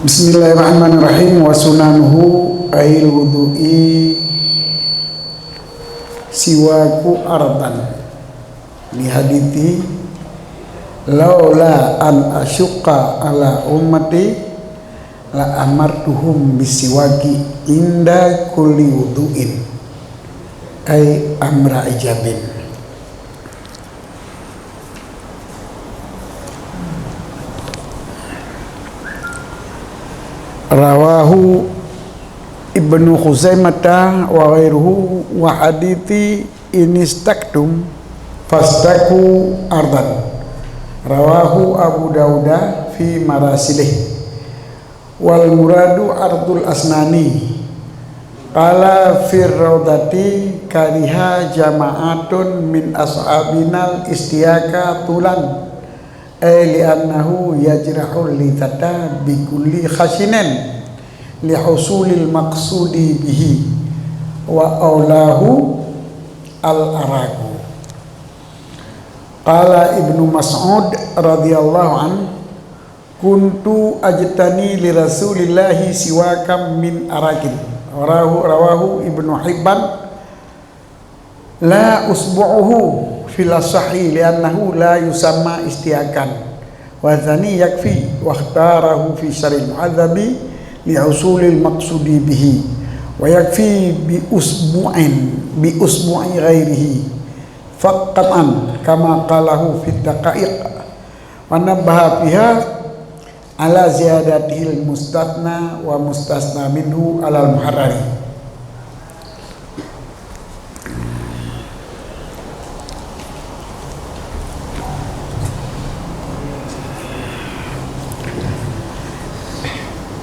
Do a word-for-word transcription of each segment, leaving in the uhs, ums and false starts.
Bismillahirrahmanirrahim. Wa sunanuhu, ail wudu'i siwaku ardan. Li hadithi, laula an asyqa ala ummati la amartuhum bisiwaki inda kulli wudu'in. Ai amra ijabin. Rawahu Ibnu Khuzaimata wa ghairuhu wa hadithi inistaktum fastaku ardan. Rawahu Abu Dauda fi marasilih. Wal muradu ardul asnani. Qala fir raudati kariha jama'atun min ashabinal istiyaka tulan. Ay li'annahu yajrahul lizata bikulli khashinin lihusulil maqsudi bihi wa aulahu al araku. Qala Ibnu Mas'ud radhiyallahu anhu, kuntu ajtani li Rasulillahi siwakan min arakin. Rawahu, rawahu Ibnu Hibban. La usbu'uhu fil asahi li'annahu la yusamma istiyakan. Wa tsani yakfi, wa ikhtarahu fi syaril muhadzabi li husulil maqsudi bihi. Wa yakfi bi usbu'in, bi usbu'i ghairihi. Faqat'an kama qalahu fi daqaiq. Wa nabbaha fiha ala ziyadatihil mustatsna wa mustatsna minhu alal muharrari.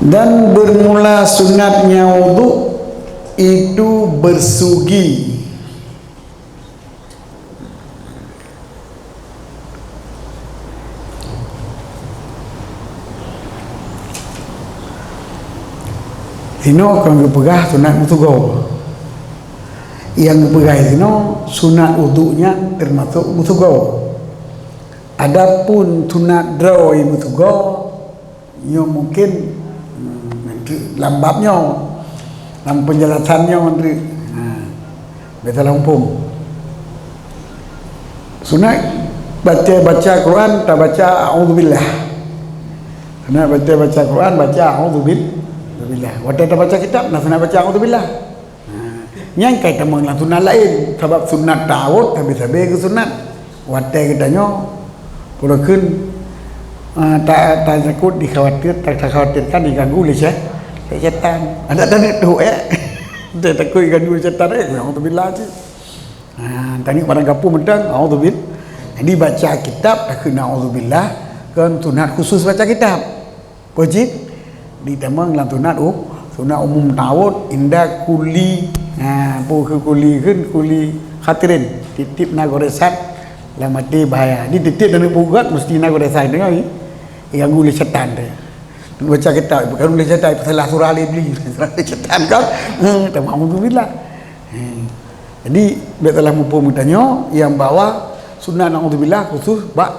Dan bermula sunatnya wudu itu bersugi. Sinoe kon geupeugah sunat meusugoe. Nyang geupeugah sinoe sunat udhu nyan teumasok meusugoe. Adapun sunat droe meusugoe, nyoe mungkin, hmm, lam bab nyoe, lam penjelasan nyoe, ha, beda lam hukum. Sunat baca, baca Quran, tabaca a'udzubillah. Sunat baca, baca Quran, baca a'udzubil-, a'udzubillah. Watèe tabaca kitab, nah sunat baca a'udzubillah. Ha, nyan kai tamong lam sunat laén, sabab sunat ta'awudz sabe-sabe geusunat. Watèe geutanyoe, peue kheun, ah, ta-, tatakot dikhawatir, ta-, takhawatirkan diganggu lé syè-, lé syaitan. Adak taneuk tôh, eh. Tatakot diganggu lé syaitan, eh, naudzubillah cit. Ha, taneuk barang gapeue mantong, naudzubillah. Jadi baca kitab takheun naudzubillah, kon sunat khusus baca kitab. Peue cit? Ditamong lam sunat u-, sunat umum ta'awudz inda kulli, ha, peue kheun kulli, kheun kulli khatirin. Tiep-tiep na goresan lam até bahaya. Jadi tiep-tiep taneuk peugot meusti na goresan, deungoe. Diganggu lé syaitan teuh. Baca kitab, bukan lé syaitan, salah surah lé Iblis. Salah lé syaitan kan? Ha, tamong naudzubillah. Ha. Jadi, bèk salah muphom geutanyoe, nyang bahwa sunat naudzubillah khusus bak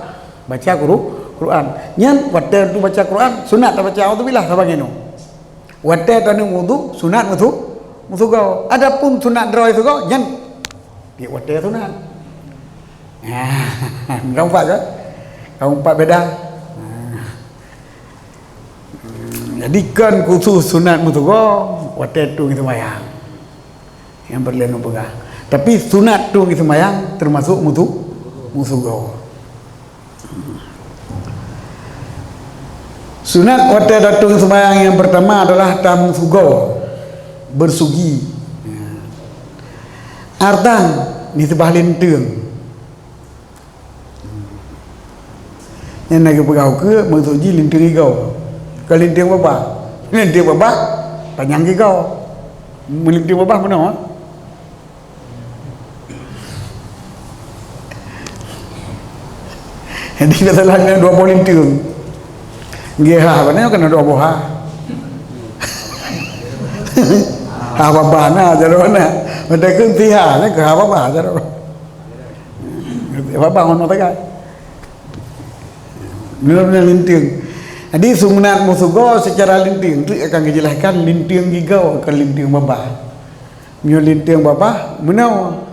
baca Quru-, Quran. Nyan watèe tu baca Quran, sunat tabaca a'udzubillah saban nyoe. Watèe taneuk wudu, sunat meusu-, meusugoe. Adapun sunat droe sugoe, nyan tiep watèe sunat. Nah, kamu empat kan? Kamu empat beda. Nah. Hmm, jadi kon khusus sunat meusugoe, watèe tu ngi seumayang. Nyang peureulèe neupeugah. Tapi sunat tu ngi seumayang teumasok meusu-, meusugoe. Sunat watèe tatung seumayang nyang peurtama adalah tameusugoe, beusugi. Ardan, nisbah linteung. Nyan na geupeugah ukeue, maksud jih linteung igoe. Kon linteung babah. Linteung babah, panyang igoe. Meulinteung babah meunoe. Jadi, biasalah na dua boh linteung. Nggih, ha, bak nyoe keunan dua boh ha. Ha babah na, jaroe na. Padahai keu ha, na keu ha babah, jaroe. Ha babah ngon mata kai. Beuna-beuna linteung. Jadi sunat meusugoe secara linteung, teuk akan geujelaskan linteung gigoe, kon linteung babah. Meunyoe linteung babah, meunoe.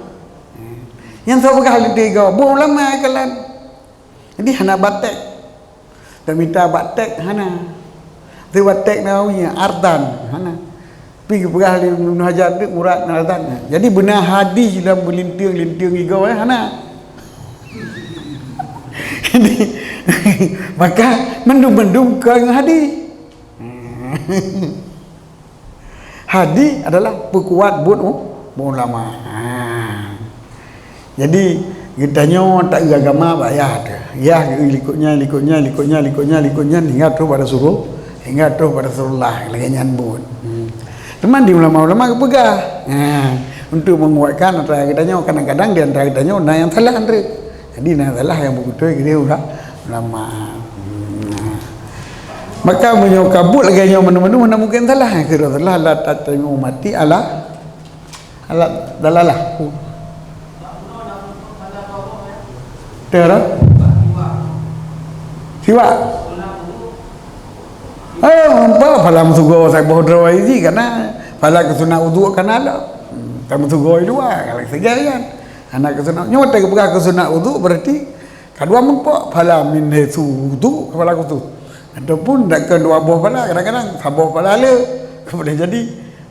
Nyang soe peugah linteung gigoe, buet ulama kalon. Jadi hana batek. Tamita batek hana. Tapi batek Nawawi ardan hana. Pi geupeugah lé Ibnu Hajar tu murad ngon ardan. Jadi beuna hadis lam linteung-linteung gigoe, eh, hana. Jadi, maka mandum-mandum kon ngon hadis. Hadis adalah peukuat buet u-, buet ulama. Ha. Jadi, geutanyoe taeu agama bak yah teuh. Yah geu likot nyan, likot nyan, likot nyan, likot nyan, likot nyan, hingga troh bak Rasulullah, hingga troh bak Rasulullah, lagèe nyan buet. Hmm. Teuma di ulama-ulama geupeugah, ha, untuk menguatkan antara geutanyoe, kadang-kadang di antara geutanyoe na nyang salah, Andre. Jadi, na nyang salah nyang beutôi keu ulama. Hmm. Maka meunyoe ka buet lagèe nyoe, meunoe-meunoe hana mungken salah. Keu Rasulullah, "La tattabi'u ummati ala, ala dalalah." Tera? Siwak. Eh, nampak pala meusugoe saboh droe isi, karena pala keu sunat udhu kan ada. Hmm, ka meusugoe di luwa, kalau sagai kan. Hana keu sunat. Nyoe watèe geupeugah keu sunat udhu, berarti ka dua meurumpok, pala min haitsu udhu, pala khusus. Ataupun dak keu dua boh pala, kadang-kadang saboh pala le. Boleh jadi,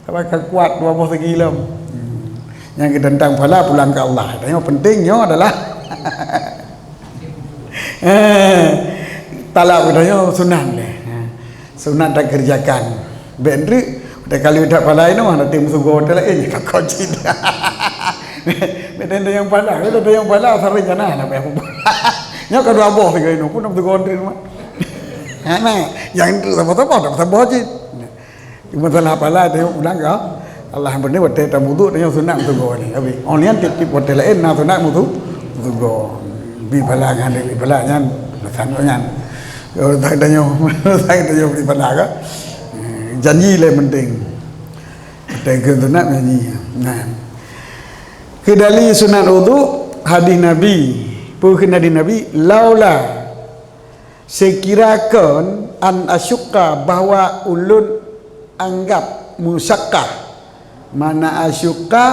sabab ka kuat dua boh segi lom. Hmm. Nyang keu teuntang pala pulang keu Allah. Tapi yang penting nyoe adalah Eh, talab geutanyoe sunat lé. Ha. Sunat takerjakan. Bèk treuk, watèe ka lheueh that pala inoe, hana teurimong meusugoe watèe laén, ka kon cit. Bèk teurimong pala, bèk teurimong pala, asai rencana hana payah peubuet. Nyoe ka dua boh sigoe inoe, pun meusugoe treuk mah. Hana, nyang treuk saboh-saboh, tak saboh cit. Cuma salah pala teurimong pulang ka Allah. Yang penting watèe tamudu teurimong sunat meusugoe ni. Tapi, oh, nyan tiep-tiep watèe laén na sunat meusu-, meusugoe. Bri pala nyan, bri pala nyan, urusan nyan. Urusan tanyoe, urusan tanyoe bri pala ka. Janji lé penting. Watèe keu sunat janji. Nah. Keu dali sunat udhu, hadis Nabi. Peue kheun hadis Nabi, "Laula, seukira kon, an asyukka, bahwa ulôn anggap musyakkah." Makna asyukka,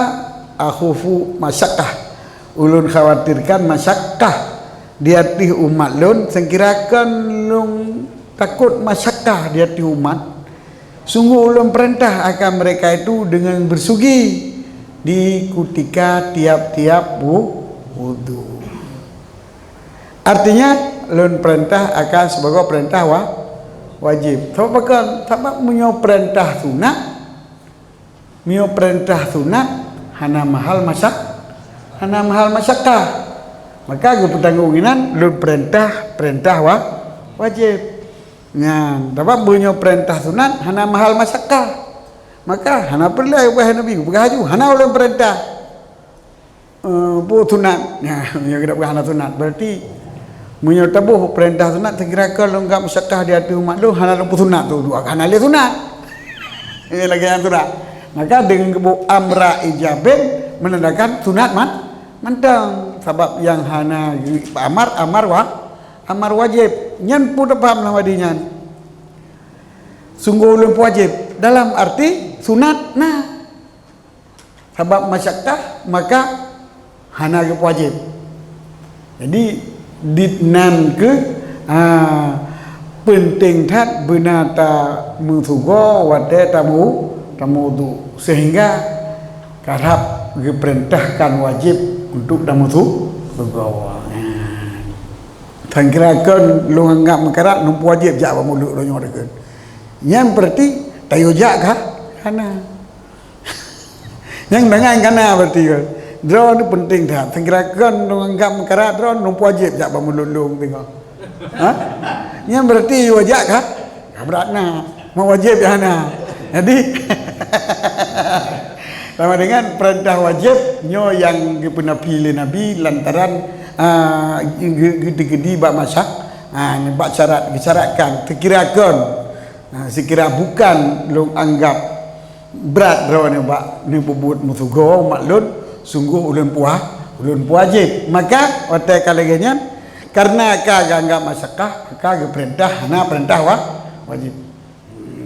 akhufu masyakkah. Ulôn khawatirkan masyakkah di ateueh umat lôn, seukira kon lôn takot masyakkah di ateueh umat. Sungguh ulôn peurintah akan mereka itu dengan bersugi di kutika tiap-tiap wu-, wudhu. Artinya, lôn peurintah akan sibagoe peurintah wa-, wajéb. Sabab pakon? Sabab meunyoe peurintah sunat, meunyoe peurintah sunat, hana mahal masyak-, hana mahal masyakkah. Maka geupeutanggong inan lôn peurintah, peurintah wa-, wajéb. Nyan, sabab meunyoe peurintah sunat, hana mahal masyakkah. Maka, hana peureulèe ubak Nabi, geupeugah laju, hana ulôn peurintah. Eh, peue sunat? Nyan, meunyoe geupeugah hana sunat, berarti meunyoe taboh peurintah sunat, seukira kon lôn anggap musyakkah di ateueh umat lôn, hana lôn peusunat tu, dua hana lé sunat. Eh, lagèe nyan sunat. Maka deungon geuboh amra ijabin menandakan sunat man-, mantong. Sabab nyang hana geu-, amar, amar wa-, amar wajéb. Nyan peue tapaham lam hadis nyan? Sungguh ulôn peuwajéb. Dalam arti sunat na. Sabab masyakkah, maka hana geupeuwajéb. Jadi, dit nan keuh, ha, peunteng that beuna tameusugoe watèe tamu-, tameuwudhu. Sehingga karab geupeurintahkan wajéb untuk tameusu-, sugoe. Ha. Seukira kon lôn anggap meukarat, lôn peuwajéb jak bak mulod lôn nyoe dikeue. Nyan berarti tayue jak ka? Hana. Nyang deungon ka na berarti kan. Droeneuh peunteng that. Seukira kon lôn anggap meukarat droeneuh, lôn peuwajéb jak bak mulod lôn teuka. Ha? Nyan berarti wajéb ka? Ka brat na. Meuwajéb ya na. Jadi, sama dengan peurintah wajéb nyoe nyang geupeunafi lé Nabi lantaran, ah, ge-, ge-, geuteugedi bak masak, ah, bak syarat, geusyaratkan, seukira kon, ah, seukira bukan lôn anggap brat droeneuh bak neupeubuet meusugoe umat lôn, sungguh ulôn puwa-, ulôn peuwajéb. Maka, watèe ka lagèe nyan, Karena ka geuanggap masyakkah, maka geupeurintah, hana peurintah wa-, wajib.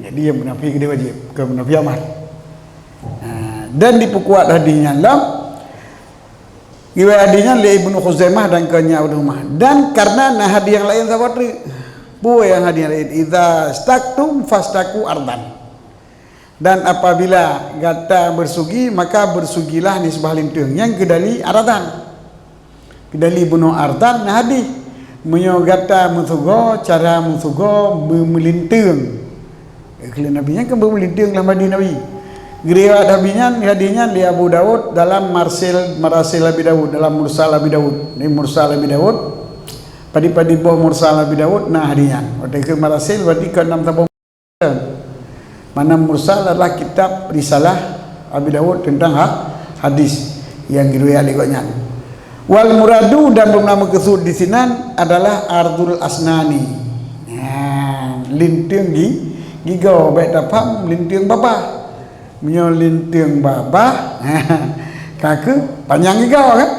Jadi, nyang munafi keudeh wajib, bukan munafi amar. Ha, dan dipeukuat hadis nyan lam riwayat hadis nyan lé Ibnu Khuzaimah dan keunyan Ibnu Umar. Dan karena na hadis nyang laén saboh treuk. Peue nyang hadis nyang laén? "Idza staqtum fastaqu ardan." Dan apabila gata bersugi, maka bersugilah nisbah linteung. Nyang keudali ardan. Keudali bunoe ardan na hadis. Meunyoe gata meusugoe, cara meusugoe meu-, meulinteung. Keulian Nabi nyan kan meulinteung lam hadis Nabi. Riwayat Nabi nyan, hadis nyan di Abu Daud dalam Marsil, Marasil Abi Daud, dalam Mursal Abi Daud. Di Mursal Abi Daud, padit-padit boh Mursal Abi Daud na hadis nyan. Watèe keu Marasil berarti keu enam saboh. Mana Mursal adalah kitab risalah Abi Daud tentang ha-, hadis nyang riwayat lé gobnyan. Wal muradu, dan beuna meukeusud di sinan adalah ardul asnani. Ha, linteung gi-, gigoe, bèk tapaham linteung babah. Meunyoe linteung babah, ka keuh panyang gigoe kan?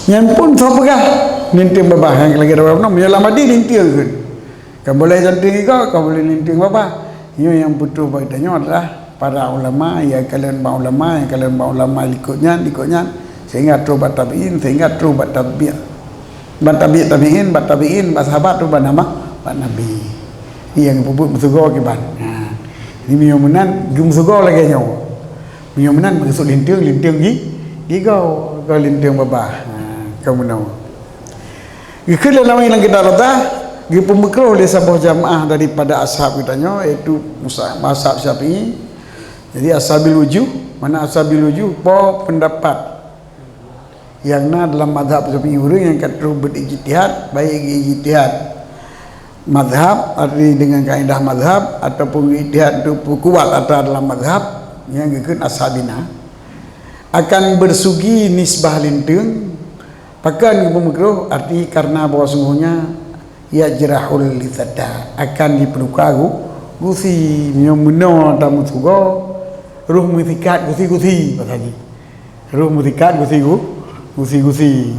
Nyan pun soe peugah linteung babah nyang lagèe droe nyoe, meunyoe lam hadis linteung kheun. Ka boleh linteung gigoe, ka boleh linteung babah. Nyoe nyang peutrôh bak geutanyoe adalah para ulama, nyang kalon bak ulama, nyang kalon bak ulama likot nyan, likot nyan, sehingga trôh bak tabi'in, sehingga trôh bak tabi', bak tabi' tabi'in, bak tabi'in, bak sahabat, trôh bak nama, bak Nabi. Nyang geupeubuet meusugoe kiban. Ha. Jadi meunyoe meunan, geumeusugoe lagèe nyoe. Meunyoe meunan, meukeusud linteung, linteung gi-, gigoe, gigoe linteung babah. Ha, ka meunoe. Geukheun lé Nawawi lam kitab Rawdah, geupeumeukrôh lé saboh jamaah daripada ashab geutanyoe, yaitu musa-, mazhab Syafi'i. Jadi, ashabil wujuh, mana ashabil wujuh? Po pendapat nyang na dalam mazhab Syafi'i, ureueng nyang ka trôh beuijtihad, baik ijtihad mazhab, arti dengan kaedah mazhab, ataupun ijtihad untuk peukuat atra dalam mazhab, nyang geukheun ashabina, akan bersugi nisbah linteung. Pakon geupeumeukrôh? Arti karena bahwa sungguhnya yajrahul lizzata, akan jipeuruka gu-, gusi. Meunyoe meunoe tameusugoe, roh meusikat gusi-gusi, bahasa jih. Roh meusikat gusi-gu-, gusi-gusi.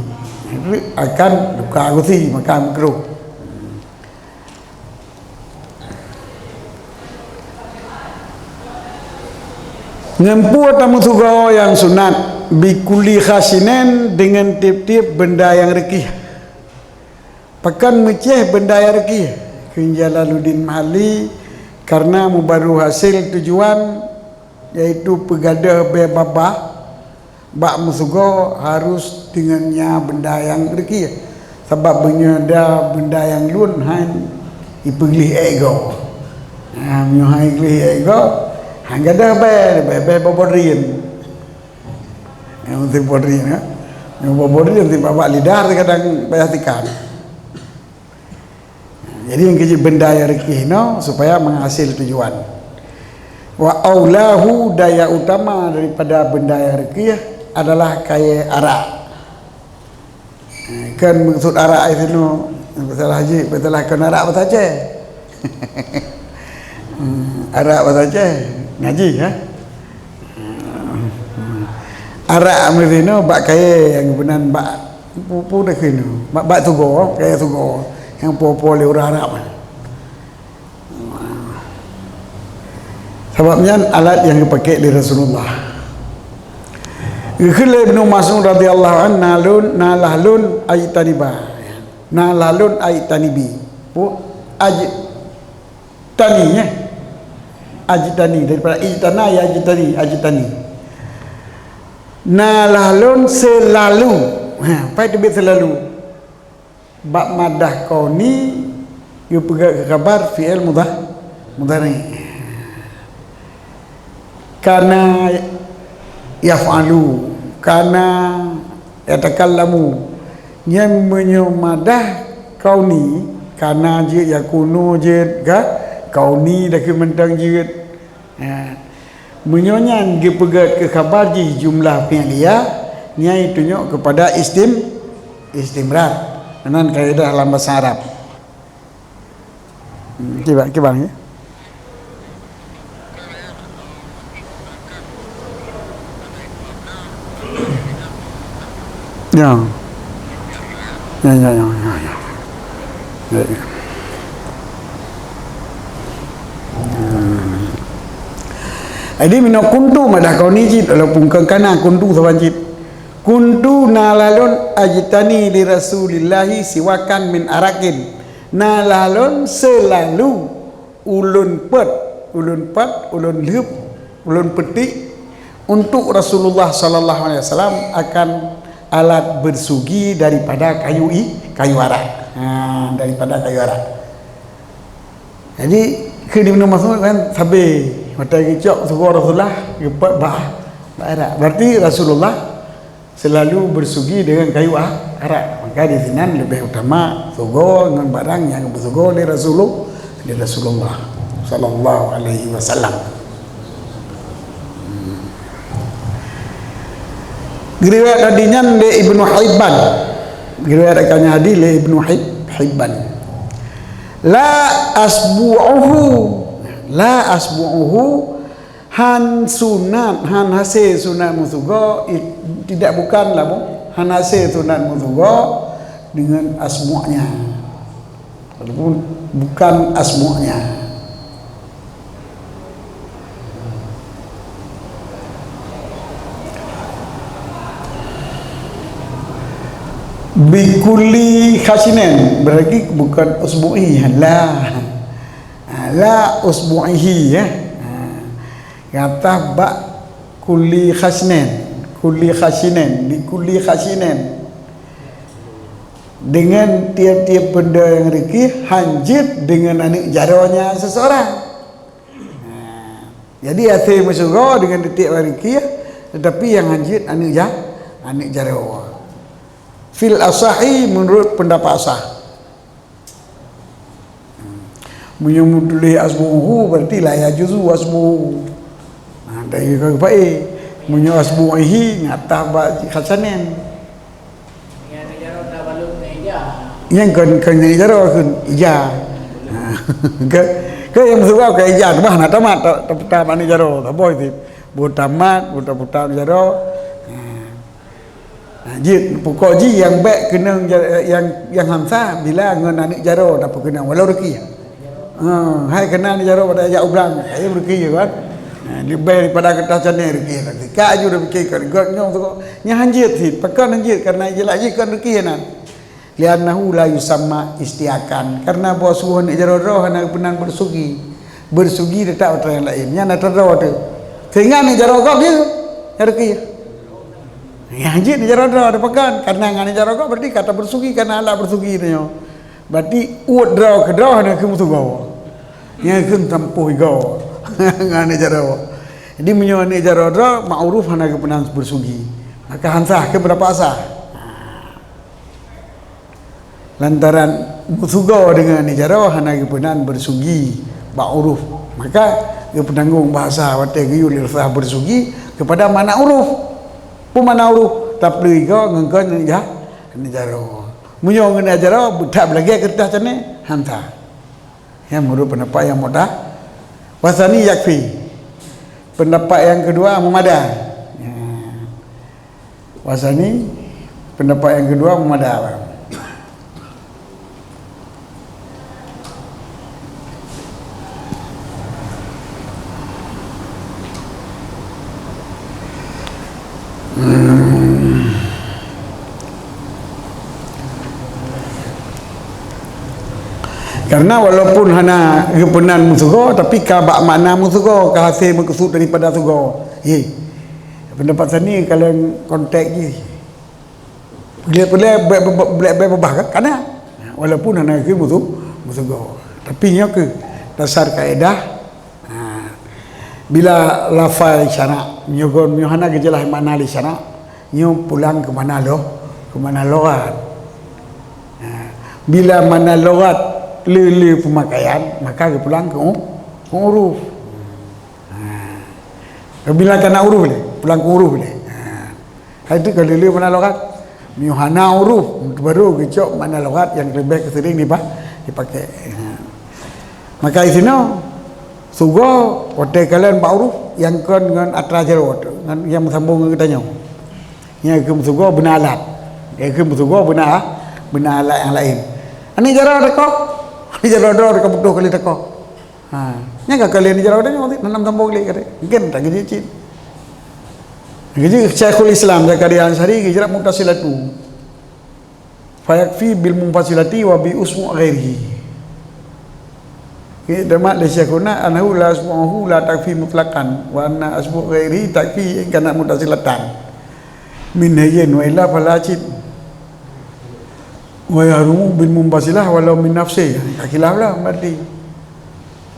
Akan luka gusi, maka meukrôh. Ngon peue tameusugoe nyang sunat, bikulli khashinin, deungon tiep-tiep beunda nyang reukih. Pakon meucéh beunda nyang reukih? Kheun Jalaluddin Mahalli, karena meubaru hasé tujuan, yaitu peugadôh bée babah, bak meusugoe harus deungon nya beunda nyang reukih, sabab meunyoe na beunda nyang lôn han ipeugleh ék goe. Ha, meunyoe han igleh ék goe, han gadôh bée, bée-bée boh-boh drien. Nyang penting boh drien, ya. Nyang boh-boh drien, di babah lidah, kadang payah tikan. Jadi, nyang keu jih beunda nyang reukih nyoe supaya meuhasé tujuan. Wa aulahu, daya utama daripada beunda nyang reukih adalah kayée arak. Eh, kan maksud arak ai sinoe, masalah jih, masalah kon arak bahasa Aceh. Hmm, arak bahasa Aceh, ngaji, ha? Arak meusidroe bak kayée nyang geupeugah bak pu-, pu-, dah keunoe. Bak, bak tugoe, kayée tugoe. Nyang po-po lé ureueng Arab. Sabab nyan alat nyang geupaké lé Rasulullah. Geukheun lé Ibnu Mas'ud radhiyallahu anhu, "Na lôn, na lah lôn ajtaniba." Na lah lôn ajtanibi. Pu-, aj-, tani, ya. Ajtani, daripada ijtana, ya, ajtani, ajtani. Na lah lôn seulalu. Ha, pai teubiet seulalu. Bak madah kauni, geupeugah keu khabar fi'il mudha-, mudhari. Kana yaf'alu, kana yatakallamu. Nyan meunyoe madah kauni, kana jeuet, yakunu jeuet, ka? Kauni dakeuet mantong jeuet. Ha. Meunyoe nyan geupeugét keu khabar jih jumlah fi'liyah, nyan itunyok keupada istim-, istimrar. Nan kaidah lam basa Arab. Kiban, kiban, ya. Ya. Ya, ya, ya, ya, ya. Ya, ya. Hmm. Jadi, meunoe kuntu madah kau ni cit, walaupun kon kana kuntu saban cit. Kuntu na lalon ajtani li Rasulillahi siwakan min arakin. Na lalon selalu ulôn peuet, ulôn peuet, ulôn lheueb, ulôn peutik untuk Rasulullah sallallahu alaihi wasallam akan alat bersugi daripada kayu i-, kayu arak. Ha, daripada kayu arak. Jadi, keu Ibnu Mas'ud kan sabe, watèe geucok sigoe Rasulullah, geupeuet bak, bak arak. Berarti Rasulullah selalu bersugi dengan kayu a-, arak. Maka di sinan lebih utama sigoe ngon barang nyang geupeusigoe lé Rasulullah, lé Rasulullah sallallahu alaihi wasallam. Geuriwayat lagèe nyan lé Ibnu Hibban. Geuriwayat lagèe nyan hadis lé Ibnu Hib-, Hibban. La asbu'uhu, la asbu'uhu, han sunat, han hasé sunat meusigoe, i-, tidak, bukanlah, bu-, han hasé sunat meusigoe dengan asbu'nya. Ataupun bukan asbu'nya. Bikulli khasinin, berarti bukan usbu'i, la. Ha, la usbu'ihi, ya. Ha. Nyata bak kulli khasinin, kulli khasinin, bikulli khasinin. Dengan tiep-tiep benda nyang reuki han jeuet dengan aneuk jaroe nyan siseurang. Ha. Jadi, hasé meusigoe dengan tiep-tiep nyang reuki, tetapi nyang han jeuet aneuk ja-, aneuk jaroe. Fil asahi, menurut pendapat asah. Meunyoe meutuléh asbu'uhu, berarti la yajuzu asbu'uhu. Nah, dari ka geupaéh. Meunyoe asbu'ihi, nyata bak khasinin. Nyang kon, kon nyang jaroe, kon ija. Ke, ke nyang meusigoe ka ija, bah na tamat, ta-, ta-, tamat ni jaroe, saboh cit. Boh tamat, boh ta-, boh tamat jaroe. Ha, jeuet, pokok jih nyang bèk keunong ja-, nyang, nyang hamsah bila ngon aneuk jaroe tapeukeunong, walau reuki. Ha, hai keunan jaroe pada jak u blang, hai reuki kan. Ha, leubeh daripada keureutah canèe reuki. Ka aju dah pikir ka gèt nyoe tu. Nyan han jeuet cit, pakon han jeuet, karena jeulaih jih kon reuki nyan. Li'annahu la yusamma istiakan, karena boh suboh aneuk jaroe droe hana geupeunan bersugi. Bersugi teutap atra nyang laén. Nyan atra droe teuh. Sehingga aneuk jaroe gob jih, nyang reuki. Nyang jeuet aneuk jaroe droe teuh pakon, karena ngon aneuk jaroe gob berarti ka tabersugi, karena alat bersugi tanyoe. Berarti uet droe keudroe hana keuneuk meusigoe. Nyang keuneuk tampôh igoe ngon aneuk jaroe. Jadi, meunyoe aneuk jaroe droe, ma'ruf hana geupeunan bersugi, maka han sah, keu pendapat sah. Lantaran meusigoe deungon aneuk jaroe hana geupeunan bersugi bak uruf, maka geupeutanggong bahasa watèe geuyue lé lafaz bersugi keupada makna uruf. Peue makna uruf? Tapeuleueh igoe ngon kon aneuk ja-, aneuk jaroe. Meunyoe ngon aneuk jaroe, that beulagèe keureutah canèe, han sah. Nyan meunurot pendapat nyang mudah. Wasani yakfi. Pendapat nyang keudua meumada. Ya. Wasani, pendapat nyang keudua meumada. Hmm. Karena walaupun hana geupeunan meusigoe, tapi ka bak makna meusigoe, ka hasé meukeusut daripada sigoe. Ye. Pendapat sani ka lheueh konteks jih. Peuleueh-peuleueh bèk, bèk, bèk, bèk beubah kan? Kana. Walaupun hana keu musu-, musugoe. Tapi nyoe keuh dasar kaedah. Ha. Bila lafai syarak, nyoe gon, nyoe hana geujeulaih makna lé syarak, nyoe pulang keu makna loh, keu makna lughat. Ha. Bila makna lughat le-le peumakaian, maka geupulang keu u-, keu uruf. Ha. Bila kana uruf lé, pulang keu uruf lé. Ha. Hai tu ka lé-le makna lughat. Meunyoe hana uruf, baru geucok makna lughat nyang leubeh seuring dipa-, dipakai. Ha. Maka di sinoe, syeuruga watée kalon bak uroe nyang kon ngon atra jaroe, ngon nyang meusambong ngon geutanyoe. Nyang keuh syeuruga beuna alat. Nyang keuh syeuruga beuna, beuna alat nyang laén. Aneuk jaroe teuka, aneuk jaroe droe teuka putôh kali teuka. Ha, nyang ka kalon jaroe tanyoe, nanam sambong lé kata. Mungkin tak geujeuet cit. Geujeuet Syekhul Islam Zakaria Ansari geujeuet muttasilatu. Fayakfi bil munfasilati wa bi usbu' ghairihi. Ini temat lé Syekhuna annahu la usbu'uhu la takfi mutlaqan wa anna usbu' ghairihi takfi in kana muttasilatan. Min hayyin wa illa fala cit. Wa yahrumu bil munfasilah walau min nafsi. Ka khilaf lah berarti.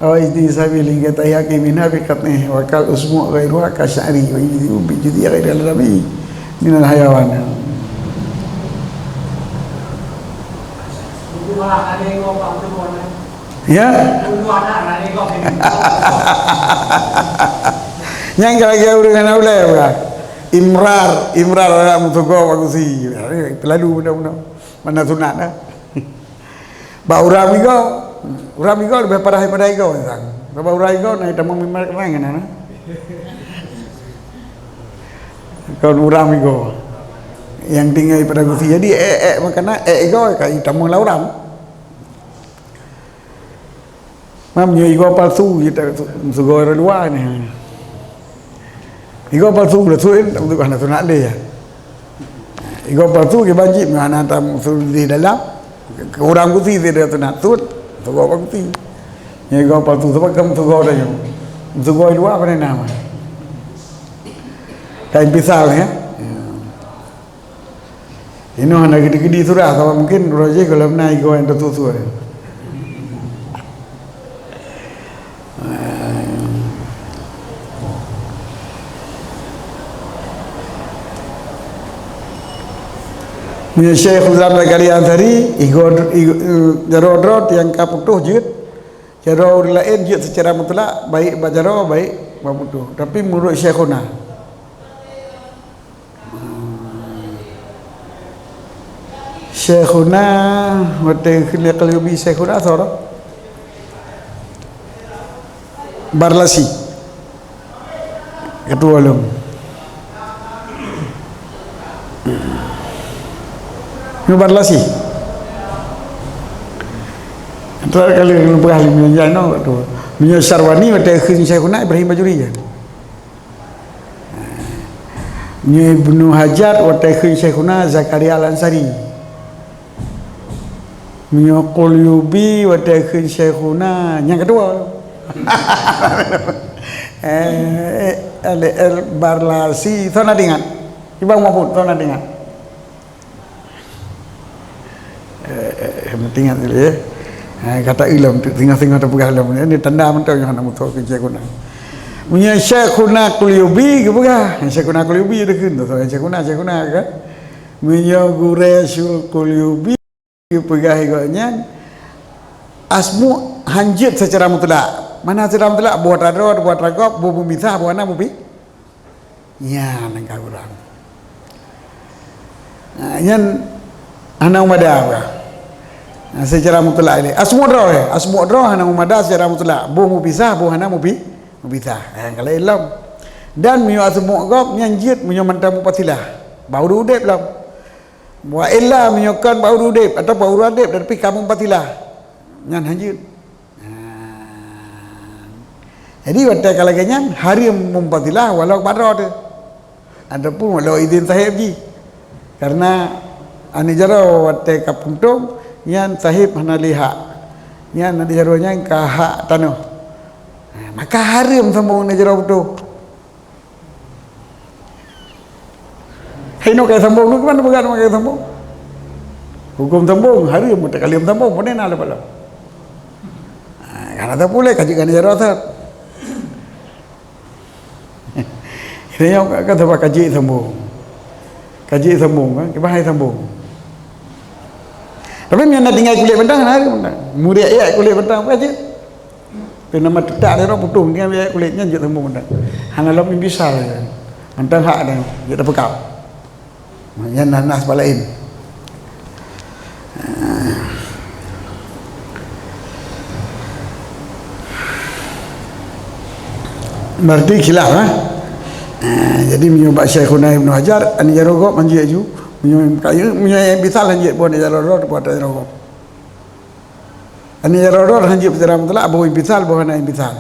Aw izni sabil hingga tahyaki minha bi qat'ih wa kal usbu' ghairuha ka sya'ri wa yujzi'u bi juz'i ghairi al-adami minal hayawan. Ya? Nyang ka lagi ureueng hana ulée bah. Imrar, imrar anak meutugoe bagus si. Terlalu benda-benda. Mana sunat dah. Bak ureueng migoe, ureueng migoe leubeh parah daripada igoe sang. Sabab ureueng igoe na tamong mimar keurang kan, nah. Kon ureueng migoe. Nyang tinggai pada gusi. Jadi, ék-ék makanan, ék igoe ka tamong lam ureueng. Mam nyoe igoe palsu, kita sugoe luwa ni. Igoe palsu, beutôi, tak beutôi, hana sunat lé, ya. Igoe palsu, ke banci, hana tam suruh di dalam, ke ureueng gusi, di dalam sunat, sut, sugoe palsu. Nyoe igoe palsu, sebab kamu sugoe dah, nyoe. Sugoe luwa, apa nama? Kain pisau, ya. Inoe hana geude-geude surah, sabab mungkin uroe jih gohlom na igoe nyang teususu. Meunyoe Syekh Islam Zakaria Ansari, igoe, igoe, jaroe droe nyang ka putôh jeuet, jaroe ureueng laén jeuet seucara mutlak, baik bak jaroe, baik bak putôh. Tapi meunurot Syekhuna, Syekhuna, watée keuneuk Qalyubi Syekhuna soe? Barlasi. Ketua lom. Nyoe Barlasi. Ketua kali lom peugah lom nyan, nyoe ketua. Meunyoe Syarwani, watée kheun Syekhuna Ibrahim Bajuri, ya. Nyoe Ibnu Hajar watée kheun Syekhuna Zakaria Al-Ansari. Meunyoe Qulyubi watée kheun Syekhuna nyang keudua. Eh, Al-, Al-Barlasi, soe na ingat? Cuba muphom, soe na ingat? Eh, eh, eh, meuingat dulu, ya. Eh, kata ilom tu, singoh-singoh teupeugah lom. Ini tanda mantong nyang hana mutoh keu Syekhuna. Meunyoe Syekhuna Qulyubi geupeugah, Syekhuna Qulyubi deukheun tu, Syekhuna, Syekhuna kan. Meunyoe Guraisyul Qulyubi geupeugah gobnyan, asmu' hanjeuet seucara mutlak. Mana seucara mutlak? Boh tadroe, boh tagob, boh meupisah, boh hana meupi-, Nyan nyang ka kurang. Nah, nyan hana meumada bah. Nah, seucara mutlak ilée. Asmu' droe, asmu' droe hana meumada seucara mutlak. Boh meupisah, boh hana meupi-, meupisah. Eh, nyang ka laén lom. Dan meunyoe asmu' gob nyan jeuet meunyoe mantong mupasilah. Baru udeb lom. Wa illa meunyoe kon baru udeb atawa baru udeb tapi ka mupasilah. Nyan hanjeuet. Nah. Jadi watée ka lagée nyan hareuem mupasilah walau bak droe teuh. Ataupun walau idin sahib jih. Karena aneuk jaroe watée ka puntông nyan sahib hana lé hak. Nyan aneuk jaroe nyan ka hak tanoh. Nah, maka hareuem sambông aneuk jaroe putôh. Hai nyoe ka sambông tu, keuman peugah nyoe ka sambông? Huköm sambông, hareuem meutakaliam sambông, pane na leubeh lom. Ha, kana tapulai ka jeuet ngon jaroe that. Ini nyoe ka, ka sabab ka jeuet sambông. Ka jeuet sambông, kan? Kiban hai sambông. Tapi meunyo na tinggai kulét bantang, na hareuem bantang. Muriek-iek kulét bantang, apa jeuet? Keu nama teutak lé roh putôh, tinggai kulét nyan jeuet sambông bantang. Hana lom bisa lé. Mantong hak dah, jeuet tapeukab. Nyan na, na sabab laén. Berarti khilaf, eh? Eh, jadi meunyoe bak Syaikhuna Ibnu Hajar, aneuk jaroe gob hanjeuet ju. Meunyoe, meunyoe inbisal hanjeuet, boh aneuk jaroe rot, boh aneuk jaroe gob. Aneuk jaroe rot hanjeuet secara mutlak, boh inbisal, boh hana inbisal.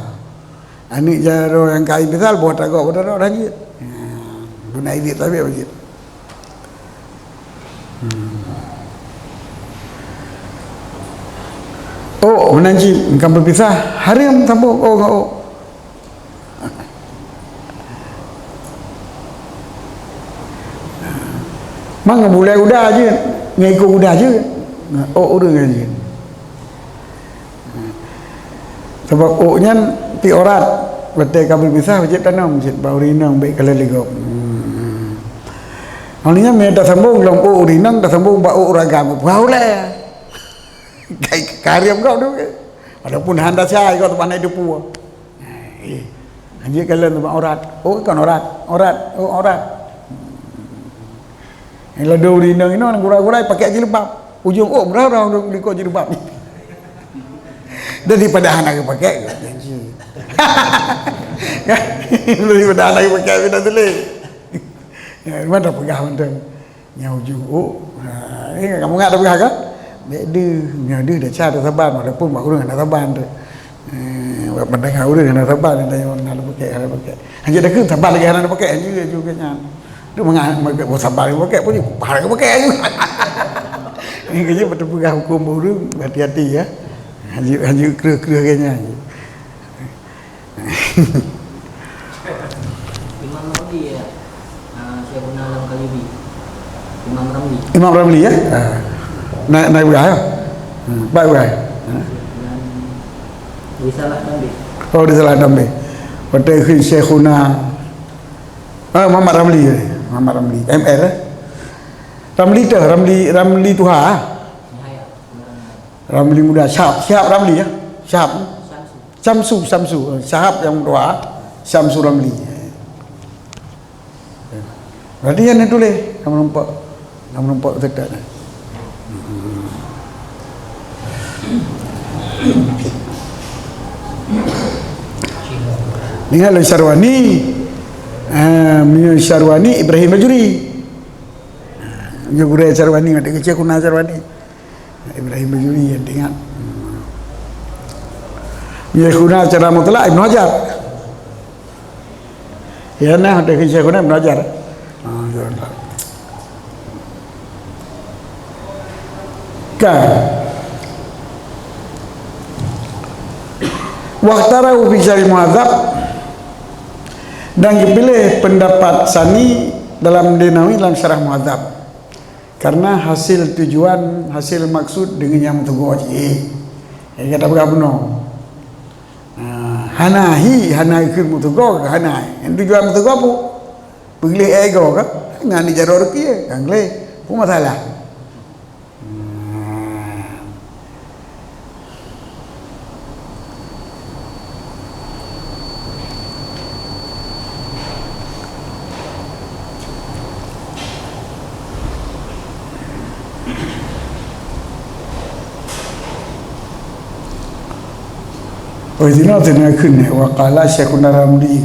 Aneuk jaroe nyang ka inbisal, boh ata gob, boh ata rot hanjeuet. Ya, guna izin tapi hanjeuet. Hmm. Oh, meunan cit, ka beupisah, hareuem sambông, oh, ngon oh. Mang bulèe uda jeuet, ngon ikôt uda jeuet. Oh, ureueng jeuet. Sabab ôk nyan pih aurat, watèe ka beupisah, wajéb tanom cit bak ureueng inong, bèk kalon lé gob. Hmm. Awaknyan meunyo tasambông lom ôk ureueng inong, tasambông bak ôk ureueng agam, peugah ulèe. Ka, ka hareuem gob tu. Walaupun hana sah, gob teupah na teupeue. Eh, hanjeuet kalon teuma aurat. Oh, kon aurat. Aurat. Oh, aurat. Nyang ladôm ureueng inong inoe gura-gura pakai jilbab. Ujong ôk meurah-rah likot jilbab. Daripada hana geupakai, janji. Daripada hana geupakai, pinah tuléh. Ya, mana peugah mantong. Nyang ujong ôk, ha, eh, kamoe ingat tapeugah kan? Bèk deuh, nyoe deuh desya tasaban, walaupun bak ureueng hana saban tu. Eh, bak pandangan ureueng hana saban, tanyong hana pakai, hana pakai. Hana takheun saban lagèe hana pakai, hanjeuet juga nyan. Tu mangat, mangat saban pakai pun, hana pakai juga. Ini kerja betul peugah hukum ureueng, hati-hati ya. Hanjeuet, hanjeuet kreueh-kreueh lagèe nyan. Imam Ramli ya. Ah, Syekhuna Al-Qalyubi. Imam Ramli. Imam Ramli ya. Ah. Naik, naik beurah ya. Hmm, baik beurah. Ah. Dan Risalah Dambe. Oh, Risalah Dambe. Watèe kheun Syekhuna. Ah, Muhammad Ramli ya. Muhammad Ramli. M R eh. Ramli teuh, Ramli, Ramli tuha. Nihaya. Ramli muda, Syahab, Syahab Ramli ya. Syahab. Syamsu, Syamsu. Syahab nyang dua, Syamsu Ramli. Berarti nyan tuléh, kamoe nampak, kamoe nampak teuka. Dengan Syarwani, eh, Syarwani Ibrahim Bajuri. Nyoe gurèe Syarwani, ada kecil kuna Syarwani. Ibrahim Bajuri nyang teuingat. Syekhuna secara mutlak Ibnu Hajar. Ya nah, ada Syekhuna Ibnu Hajar. Ha, ya. Kan. Waqtarau fi Syarhil Muhadzab, dan geupiléh pendapat sani dalam Nawawi dalam Syarah Muhadzab. Karena hasil tujuan, hasil maksud deungon nyang meutugoe cit. Eh, ka tapeugah bunoe. Ah, hana hi, hana keu meutugoe, hana. Nyang tujuan meutugoe peue? Peugleh ego ka? Ngan di jaroe reukiyée, kan gleh. Peue masalah? Hmm. Oh, sinoe, sinoe kheun, wa qala Syekhuna Ramli.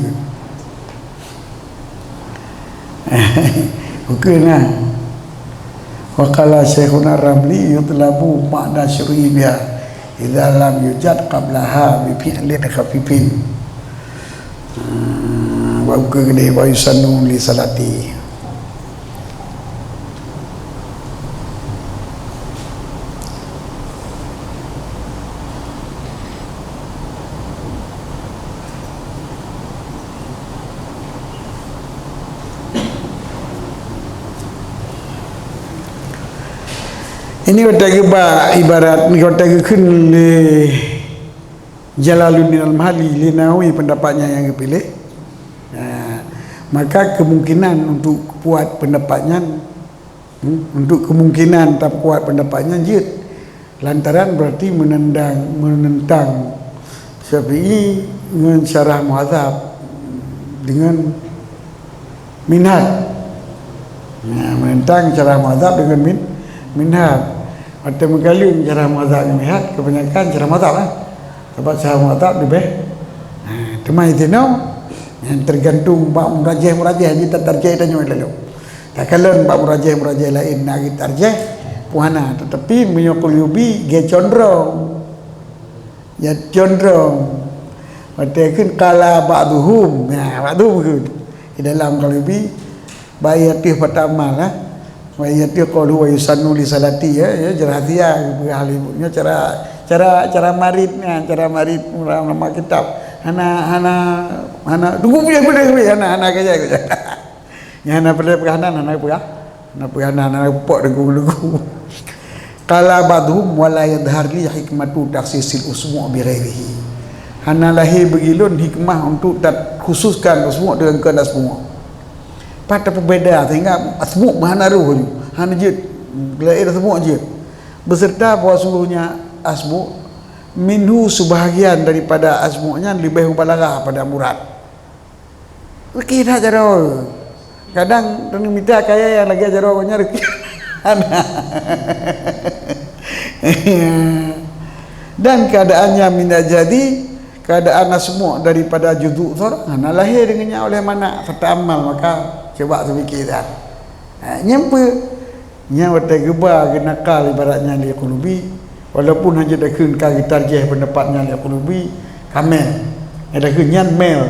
Bukan lah. Wa qala Syekhuna Ramli yutlabu ma'na syur'i biha idza lam yujad qablaha bi fi'lin khafifin. Hmm, wa uka gede wa yusannu li salati. Ini watèe geuba ibarat, ini watèe geukheun lé Jalaluddin Al-Mahalli, lé Nawawi pendapat nyan nyang geupiléh. Nah, maka kemungkinan untuk kuat pendapat nyan, hmm, untuk kemungkinan takuat pendapat nyan jeuet. Lantaran berarti menentang, menentang Syafi'i ngon Syarah Muhadzab dengan Minhaj. Nah, menentang Syarah Muhadzab dengan min-, Minhaj. Watèe meugaleng Syarah Muhadzab ngon Minhaj, kebanyakan Syarah Muhadzab lah. Sebab Syarah Muhadzab leubeh. Nah, teuma di sinoe, Tergantung bak murajéh-murajéh jih tatarjéh tanyoe lalu. Takalon bak murajéh-murajéh laén na geutarjéh, peue hana, tetapi meunyoe Qurtubi geucondrong. Ya condrong. Watée kheun qala ba'duhum. Nah, ba'duhum kheun. Di dalam Qurtubi, bak ayat pih Fathul Amal, eh. Wa yati qalu wa yusannu li salati, ya, ya, rahsia geupeugah lé ibu. Nyoe cara, cara, cara marit nyan, cara marit ulama kitab. Hana, hana, hana, tunggu, tunggu, tunggu, hana, hana kaya, kaya. Nyan hana peugah, hana, hana peugah. Hana peugah, hana, hana pok deungon lugu. Qala ba'dhum wa la yadhhar li hikmatu takhsisil usbu' bi ghairihi. Hana lahé bagi lôn hikmah untuk takhususkan usbu' deungon kon usbu'. Pat tapeubeda sehingga asmu' meuhana roh nyoe, hana jeuet, laén asmu' jeuet. Beserta bahwa sungguhnya asmu' minhu, sebahagian daripada asmu' nyan leubeh mubalaghah pada murad. Reuki that jaroe. Kadang taneuk mita kaya nyang lagée jaroe nyan reuki. Hana. Dan keadaannya minal jadi, keadaan asmu' daripada juzuk seurang hana lahé deungon nyan oleh mana, fata'ammal, maka cuba tapike that. Ha, nyan peue? Nyan watée geuba geunakal ibarat nyan lé Qurtubi, walaupun hana jeuet takheun ka geutarjéh pendapat nyan lé Qurtubi, kamel. Nyang takheun nyan mel.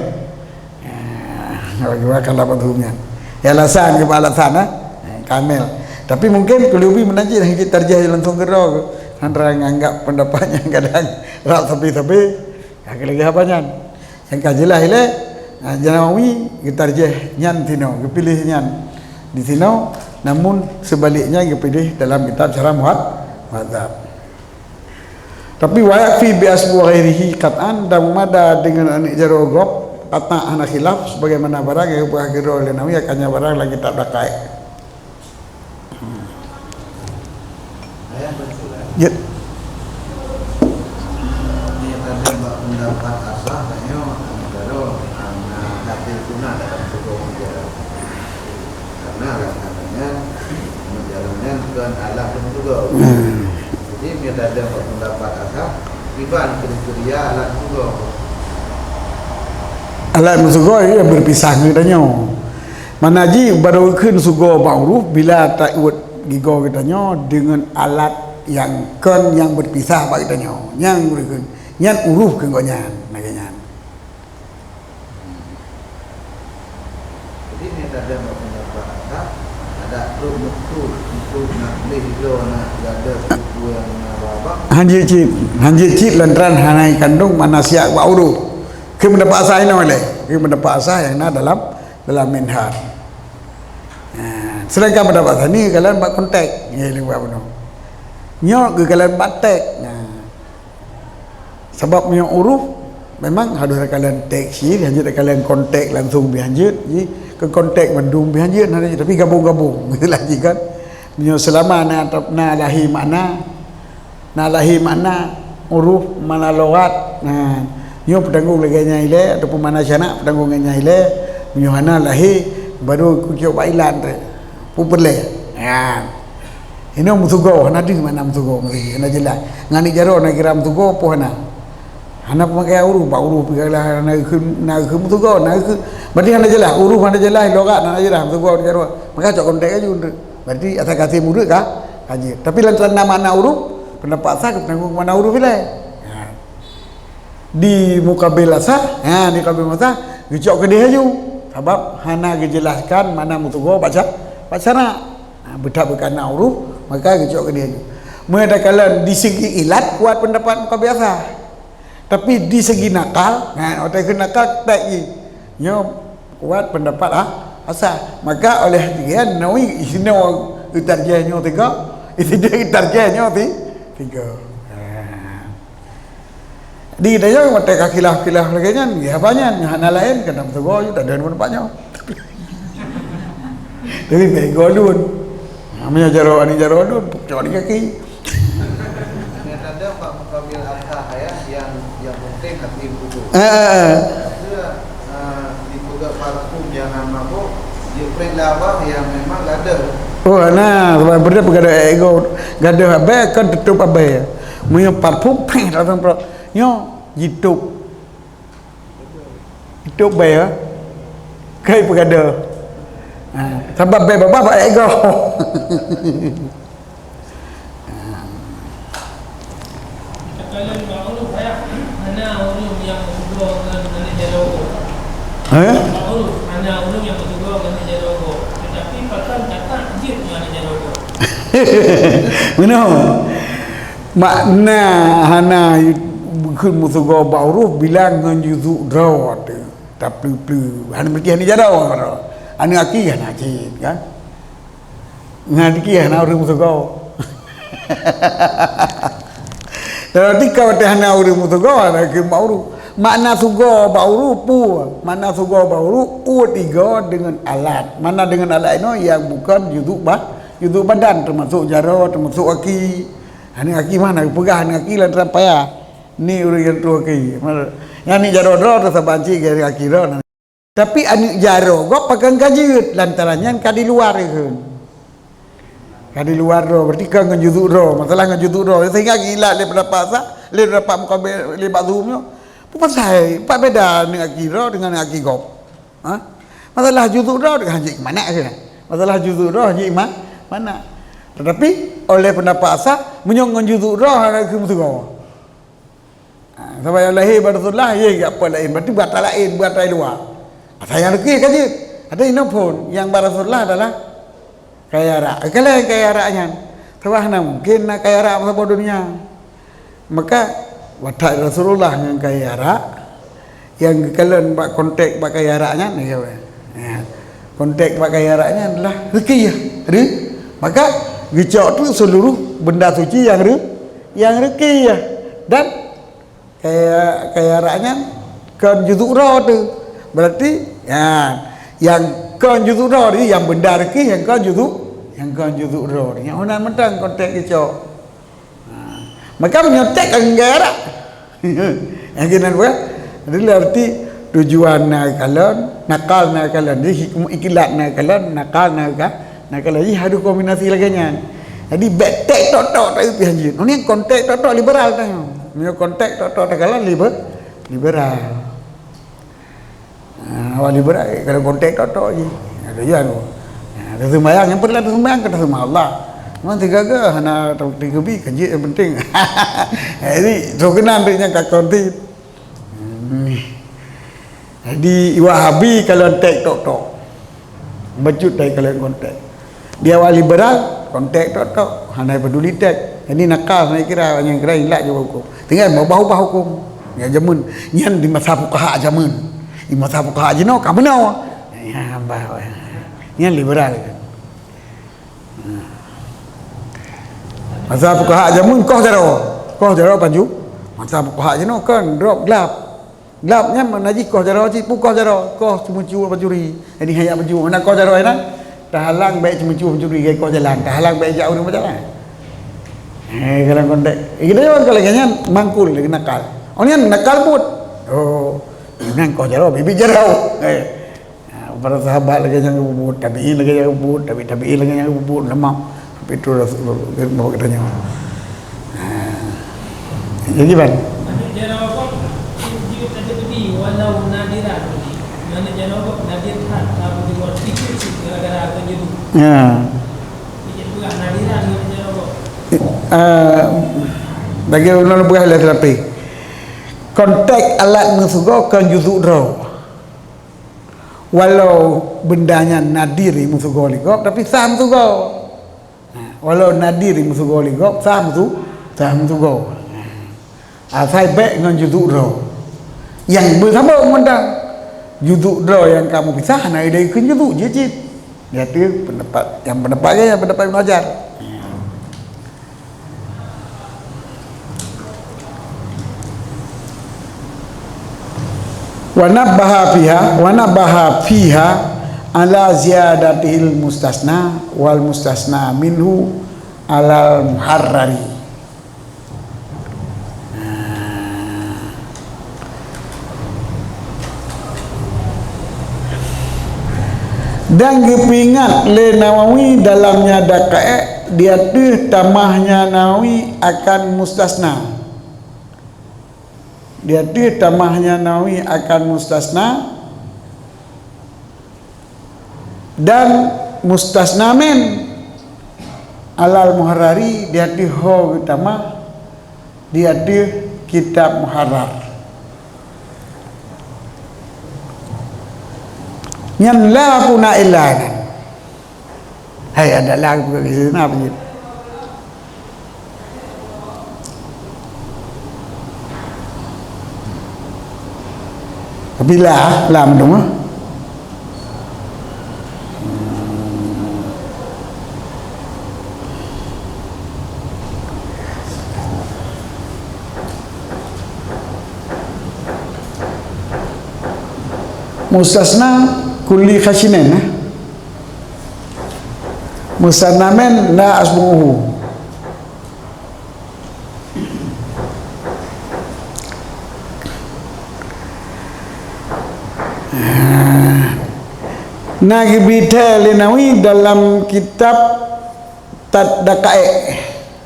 Ah, bagi wakala batu nyan. Ya, alasan, geuba alasan, eh? Eh, kamel. Tapi mungkin Qurtubi meunan cit hana jeuet tarjéh langsung keudroe. Antara nganggap pendapat nyang kadang rab sabe-sabe, ka lagée haba nyan. Nyang ka jeulaih ilée, ah, Nawawi geutarjéh nyan sinoe, geupiléh nyan di sinoe, namun seubaliknya geupiléh dalam kitab Syarah Muhad-, Muhadzab. Tapi wa yakfi bi asbu' ghairihi qat'an, dan meumada deungon aneuk jaroe gob, qat'a, hana khilaf, sebagaimana barang nyang geupeugah keudroe lé Nawawi, akan nyan barang lam kitab Daqaiq. Ya. Karena rasa nyan, jalan nyan bukan alat untuk. Hmm. Jadi, dia ada pendapat asal, iban kriteria alat untuk. Alat meusugoe nyang beupisah ngon geutanyoe. Mana jih baru kheun sugoe bak uruf bila tauet gigoe geutanyoe deungon alat nyang kon nyang beupisah bak geutanyoe. Nyang beukeun, nyan uruf keu gobnyan, lagée nyan. Jadi, ni tadi bak pendapat ada, ada trok meutu untuk nak leh lo nak gada buku yang babak. Hanjeuet cit, hanjeuet cit lantaran hana kandong mana siak bak uruf. Keu pendapat asai nyoe lé, keu pendapat asai nyang na dalam, dalam Minhaj. Nah, sedangkan pendapat asai ni geukalon bak konteks, ya, lewat bunoe. Nyoe geukalon bak teks. Nah. Sabab meunyoe uruf memang harus takalon teks cit, hanjeuet takalon konteks langsung pih hanjeuet, ji keu konteks mandum pih hanjeuet, hana jih, tapi gabong-gabong. Itulah jih kan. Meunyoe seulama na, na lahé makna, na lahé makna uruf, makna lughat, nah, nyoe peutanggong lagée nyan ilée ataupun makna syarak peutanggong lagée nyan ilée, meunyoe hana lahé baru kucok bak ilat teuh. Peue peureulée. Nah. Inoe meusugoe, hana deuh makna meusugoe, meusugoe, hana jeulaih. Ngon aneuk jaroe na kira meusugoe peue hana. Hana peumakai uruf, bak uruf pih na kheun, na kheun meusugoe, na kheun, berarti hana jeulaih, uruf hana jeulaih, lughat hana jeulaih, meusugoe aneuk jaroe. Maka cok konteks laju. Berarti asai ka asai murit ka, ka jeuet. Tapi lantaran na makna uruf, pendapat asai geutanggong makna uruf ilée. Ha. Di mukabil asai, ha, di mukabil asai, geucok keudeh laju. Sabab hana geujelaskan makna meusugoe bak sya-, bak syarak. Ha, beutak beuka na uruf, maka geucok keudeh laju. Meunyoe takalon di segi ilat, kuat pendapat mukabil asai. Tapi di segi nakal, ha, watée keu nakal, tak jih. Nyoe kuat pendapat, ha, asai. Maka oleh nyan, Nawawi isinoe geutarjéh nyoe tiga, isinoe geutarjéh nyoe ti-, tiga. Ha. Di geutanyoe watée ka khilaf-khilaf lagée nyan, ya, haba nyan, hana laén, keuneuk meusugoe, tak ada pendapat nyoe. Tapi bego lôn. Namanya jaroe, aneuk jaroe lôn, pok cok di kaki. Yang ada bak mukabil asai, ya, yang, yang penting hati betul. Eh, eh, eh. Dia, eh, dipeugah parfum jangan mabuk, dia prank lawak yang memang gadoh. Oh, nah, sebab benda peugah gadoh ego, gadoh abée kan tutup abée. Meunyoe parfum, prank langsung pro. Nyoe jitôb. Jitôb bée, ya. Kai peugah deuh. Ha, sabab bèk babah bak ego. Takalon ma'ruf ayah hana ureueng nyang meutugoe ngon aneuk jaroe gob. Ha? Ma'ruf hana ureueng nyang meutugoe ngon aneuk jaroe gob. Tetapi pakon kakak jeuet ngon aneuk jaroe gob. Meunoe. Makna hana bukon meutugoe bak ureueng bilang ngon juzuk droe teuh. Tapleu-pleu. Hana meusti aneuk jaroe. Aneuk aki hana cit kan. Ngon aki hana ureueng meutugoe. Berarti ka watèe hana ureueng meutugoe, hana keu ma'ruf. Makna tugoe bak ureueng peue? Makna tugoe bak ureueng, uet igoe deungon alat. Makna deungon alat inoe nyang bukon juzuk ba-, juzuk badan, teumasok jaroe, teumasok aki. Aneuk aki mana geupeugah aneuk aki lam teumpat paya. Ni ureueng nyang tuha aki. Nyan aneuk jaroe droe teuh saban cit aneuk aki droe. Tapi aneuk jaroe gob pakon ka jeuet, lantaran nyan ka di luwa kheun. Ka di luwa droe, berarti ka ngon juzuk droe. Masalah ngon juzuk droe, sehingga geuilat lé pendapat sah, lé pendapat mukabil, lé ba'dhum nyoe. Peue pasai, pat beda aneuk aki droe deungon aneuk aki gob? Ha? Masalah juzuk droe hana jeuet keu manak kheun. Masalah juzuk droe hana jeuet keu ma-, manak. Tetapi oleh pendapat sah, meunyoe ngon juzuk droe hana keu meutugoe. Ha, sabab nyang lahé bak Rasulullah, yeh, jak peue laén, berarti bak atra laén, bak atra luwa. Asai nyang reukeh ka jeuet. Ada inoe phon, nyang bak Rasulullah adalah kayèe arak. Keukalon kayèe arak nyan. Sabab hana mungken na kayèe arak meusaboh donya. Maka, watak Rasulullah ngon kayèe arak, nyang geukalon bak konteks bak kayèe arak nyan, ya, ya. Konteks bak kayèe arak nyan adalah reukeh, re-, maka geucok tu seluruh benda suci nyang re-, nyang reukeh. Dan kayèe, kayèe arak nyan kon juzuk droe teuh. Berarti, ya, nyang kon juzuk droe teuh, nyang benda reukeh nyang kon juzuk, nyang kon juzuk droe teuh. Nyang meunan mantong konteks geucok. Ha. Maka meunyoe tek ka ngon kayèe arak. Nyang keunan bukan? Jadi, arti tujuan na kalon, nakal na kalon. Jadi, hikmah ikilat na kalon, nakal na ka-, na kalon. Jadi, harôh kombinasi lagèe nyan. Jadi, bèk tek tok-tok tak pih hanjeuet. Ini konteks tok-tok liberal tah nyoe. Meunyoe konteks tok-tok takalon liber-, liberal. Ha, awak liberal, eh, kalau konteks tok-tok je. Ha, tujuan tu. Ha, taseumbahyang, nyang penting taseumbahyang, ka taseumah Allah. Memang tiga-tiga, hana teukebi, ka jeuet nyang penting. Jadi, so keunan tu nyang ka konti. Hmm. Jadi, Wahabi kalau tek tok-tok. Bacut dari kalau konteks. Di awak liberal, konteks tok-tok, hana peduli teks. Jadi nakal, hana kira, hana kira ilak je hukum. Tinggai mengubah-ubah hukum. Ya, jameun. Nyan di masa fukaha jameun. Di masa fukaha jinoe ka meunoe. Ya, bah. Nyan liberal. Masa fukaha jameun koh jaroe. Koh jaroe panju. Masa fukaha jinoe kan drop glab. Glab nyan makna jih koh jaroe cit, peue koh jaroe, koh ceumeucue pancuri. Jadi hana jak pancuri. Hana koh jaroe nyan, tahalang bèk ceumeucue pancuri, gai koh jalan, tahalang bèk jak ureueng bajalan. Eh, dalam konteks. Eh, kita jawab kalau nyan mangkul lagi nakal. Oh, nyan nakal buet. Oh, nyan koh jaroe, biet-biet jaroe. Eh. Ha, para sahabat lagèe nyang geupeubuet, tabi'in lagèe nyang geupeubuet, tabi' tabi'in lagèe nyang geupeubuet, leumah. Tapi tu Rasulullah bawa kita nyawa. Ha. Jadi, ban. Aneuk jaroe gob jeuet tajeuet teubi walau nadiran. Aneuk jaroe gob nadir that, ka beudeuh tiga cit gara-gara akan juduk. Ya. Jeuet peugah nadiran ngon aneuk jaroe gob. Eh, bagi ulôn peugah lé terapi. Konteks alat meusugoe kon juzuk droe. Walau benda nyan nadir meusugoe lé gob, tapi sah meusugoe. Ha, walau nadir meusugoe lé gob, sah meusu-, sah meusugoe. Ha. Asai bèk ngon juzuk droe. Nyang beusambông mantong. Juzuk droe nyang ka meupisah, hana idai keu juzuk jih cit. Nyan tu pendapat, nyang pendapat nyan, nyang pendapat Ibnu Hajar. Wa nabbaha fiha, wa nabbaha fiha ala ziyadatihil mustasna wal mustasna minhu alal muharrari. Dan geupeuingat lé Nawawi dalam nya daqaiq di ateueh tamahnya Nawawi akan mustasna. Di ateueh tamahnya Nawawi akan mustasna, Dan mustasna min alal muharrari di ateueh ho geutamah di ateueh kitab muharrar. Nyan la puna illa nyan. Hai, ada la bukan kisah apa je. Tapi la, la mendung ah. Mustasna kulli khasinin, eh. Mustasna min la asbuhu. Na geubri thèe lé Nawawi dalam kitab Tad Daqaiq.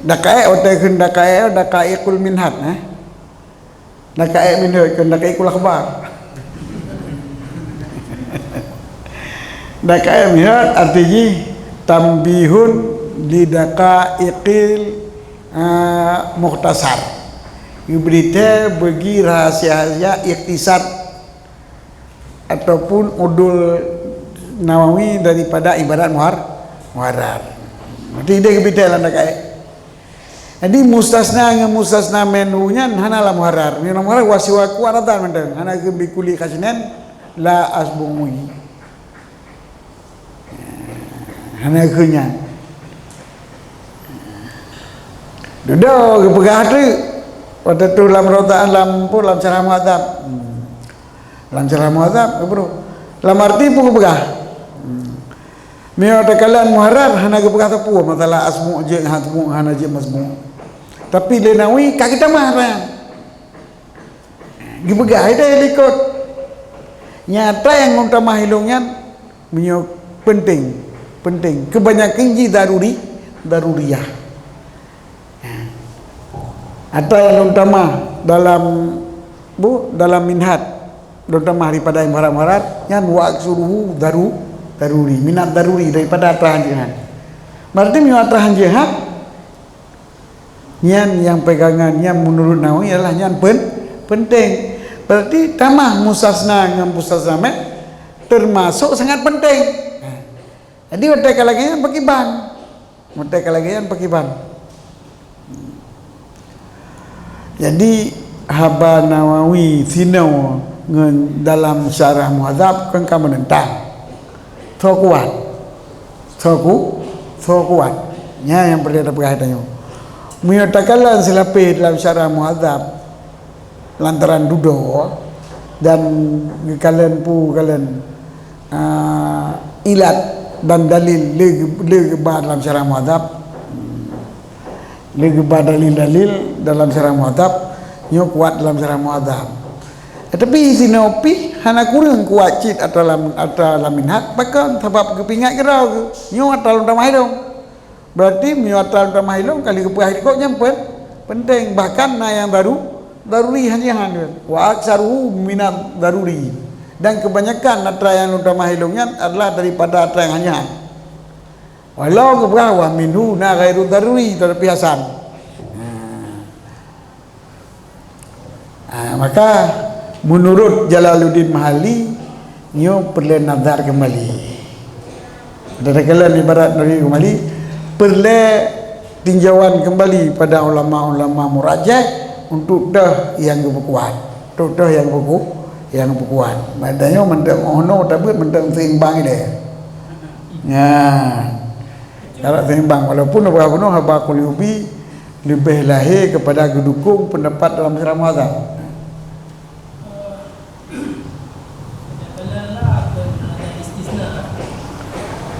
Daqaiq, watèe kheun Daqaiq, Daqaiqul Minhaj, eh. Daqaiq Minhaj, kheun Daqaiqul Akhbar. Daqaiq Minhaj arti jih tanbihun li daqaiqil, ah, mukhtasar. Geubri thèe bagi rahsia-rahsia ikhtisar ataupun udul Nawawi daripada ibarat muhar-, muharrar. Berarti idéh geubri thèe lam Daqaiq. Jadi mustasna ngon mustasna minhu nyan hana lam muharrar. Nyoe lam muharrar wa siwa kuat atan mantong. Hana kheun bi kulli khasinin la asbuhi. Hana kheun nyan. Dudoe geupeugah teuk. Watèe tuh lam rotaan lam, lam Syarah Muhadzab. Hmm. Lam Syarah Muhadzab geupeugah. Lam arti pun geupeugah. Hmm. Meunyoe takalon muharrar hana geupeugah sapeue masalah asmu jeuet ngon asmu, hana jeuet asmu. Tapi lé Nawawi ka geutamah atra nyan. Geupeugah idéh likot. Nyata nyang lôn tamah ilôn nyan meunyoe penting, penting. Keubanyakan jih daruri, daruriyah. Atra nyang lôn tamah dalam, bu, dalam Minhaj, lôn tamah daripada muharrar-muharrar, nyan wa aksaruhu daru-, daruri, minad daruri, daripada atra hanjeuet han. Berarti meunyoe atra hanjeuet han, nyan nyang pegangan nyan menurut Nawawi adalah nyan pen-, penting. Berarti tamah mustasna ngon mustasna min termasuk sangat penting. Jadi watèe ka lagèe nyan pakiban. Meuteuka lagèe nyan pakiban. Jadi haba Nawawi sinoe ngon dalam Syarah Muhadzab kan ka meunentang. Soe kuat? Soe ku-, soe kuat? Nyan nyang peureulèe tapeugah tanyoe. Meunyoe takalon seulapeh dalam Syarah Muhadzab, lantaran dudoe dan geukalon pu kalon, ah, ilat dan dalil le, le geuba dalam Syarah Muhadzab. Le geuba dalil-dalil dalam Syarah Muhadzab, nyoe kuat dalam Syarah Muhadzab. Tetapi sinoe pih hana kureueng kuat cit atra lam, atra lam Minhaj, pakon? Sabab geupeuingat keudroe geuh, nyoe atra lôn tamah ilôn. Berarti meunyoe atra lôn tamah ilôn ka lheueh geupeugah likot nyan pen-, penting, bahkan na nyang daru-, daruri hanjeuet han. Wa aktsaruhu minad daruri. Dan kebanyakan atra nyang lôn tamah ilôn nyan adalah daripada atra nyang hanjeuet han. Walau geupeugah wa minhu na ghairu daruri, tetapi hasan. Nah. Ah, maka menurut Jalaluddin Mahalli, nyoe peureulèe nazar keumbali. Takalon ibarat dari keumbali, peureulèe tinjauan keumbali pada ulama-ulama murajjih untuk teuh nyang geupeukuat. Untuk teuh nyang geupeuku-, nyang geupeukuat. Maknanya mantong 'oh noe tabeuet mantong seimbang ilèe. Nyan. Harap seimbang, walaupun haba bunoe haba Qurtubi leubeh lahé keupada geudukong peundapat dalam Syarah Muhadzab. Istisna.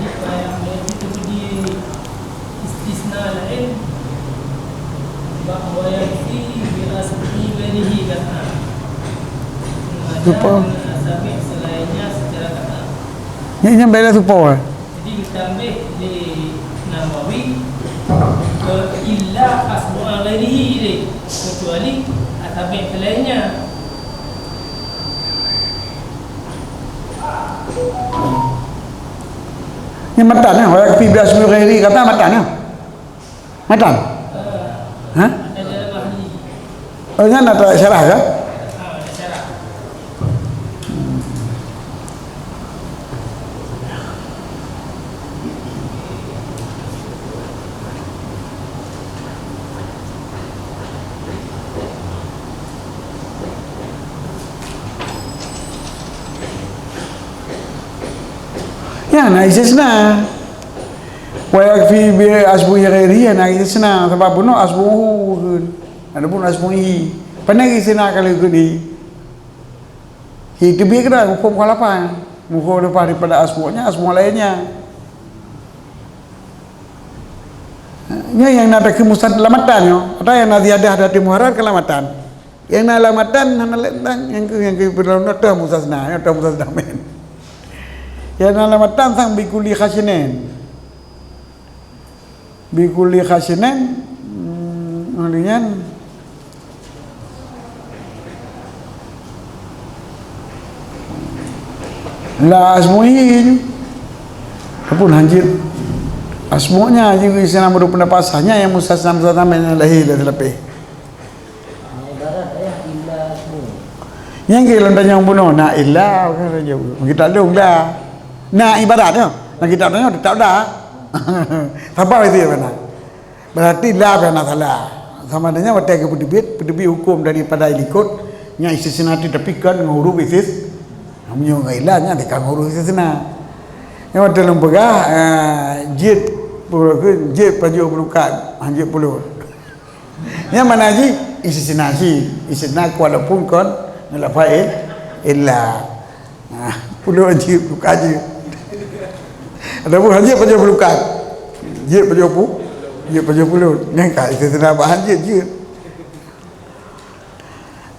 Jadi, istisna laén, bahwa yang fi bi asli ghairihi kata. Lupa. Dengan asami selainnya secara kata. Nyan, nyan beda tupo, eh. Jadi, geutambah lé Nawawi, eh, illa asma ghairihi, kecuali asami selainnya. Matan, ya, wa yakfi bi asma'ihi ghairi kata matan, ya. Matan. Ha? Oh, nyan ada syarah ke? Ya, na istisna. Wa yakfi bi asma'ihi ghairi, na istisna. Sabab bunoe asmahu. Adapun asma'ihi. Pane istisna kalau geuh ni. Hi teubiet keudroe huköm mukhalafah. Mukhalafah daripada asma' nyan, asma' laén nyan. Nyan nyang na takheun musad lam matan nyoe. Atawa nyang na ziyadah dari muharrar ka lam matan. Nyang na lam matan hana lé tang, nyang keu, nyang keu peulom na toh mustasna, nyoe toh mustasna mén. Nyang na lam matan sang bikulli khasinin. Bikulli khasinin, hmm, ngon lagèe nyan. La asma'ihi. Ataupun hanjeuet asma'nya, jadi istilahnya meunurot peundapat sah nyan nyang mustasna, mustasna mén nyang lahé lé teulapéh. Nyang keu lôn tanyong bunoe, na illa, kan, jaweueb. Kitab lôn la. Na ibarat nyoe. Na kitab tanyoe teutap la. Sabar itu ya, beuna. Berarti la bèk na salah. Sama dengan watèe geupeuteubiet, peuteubiet huköm daripada ilikot, nyan istisna tu tapi kon ngon huruf istis-, meunyoe ngon illa nyan kan ngon huruf istisna. Nyan watèe lôn peugah, eh, jeuet, jeuet pajoh bulukat, hanjeuet pulo. Nyan makna jih istisna cit. Istisna walaupun kon ngon lafaz il-, illa. Nah, pulo jeuet, buka jeuet. Ataupun hanjeuet pajoh bulukat. Jeuet pajoh pu-, jeuet pajoh pulo. Nyan ka istisna bak hanjeuet jeuet.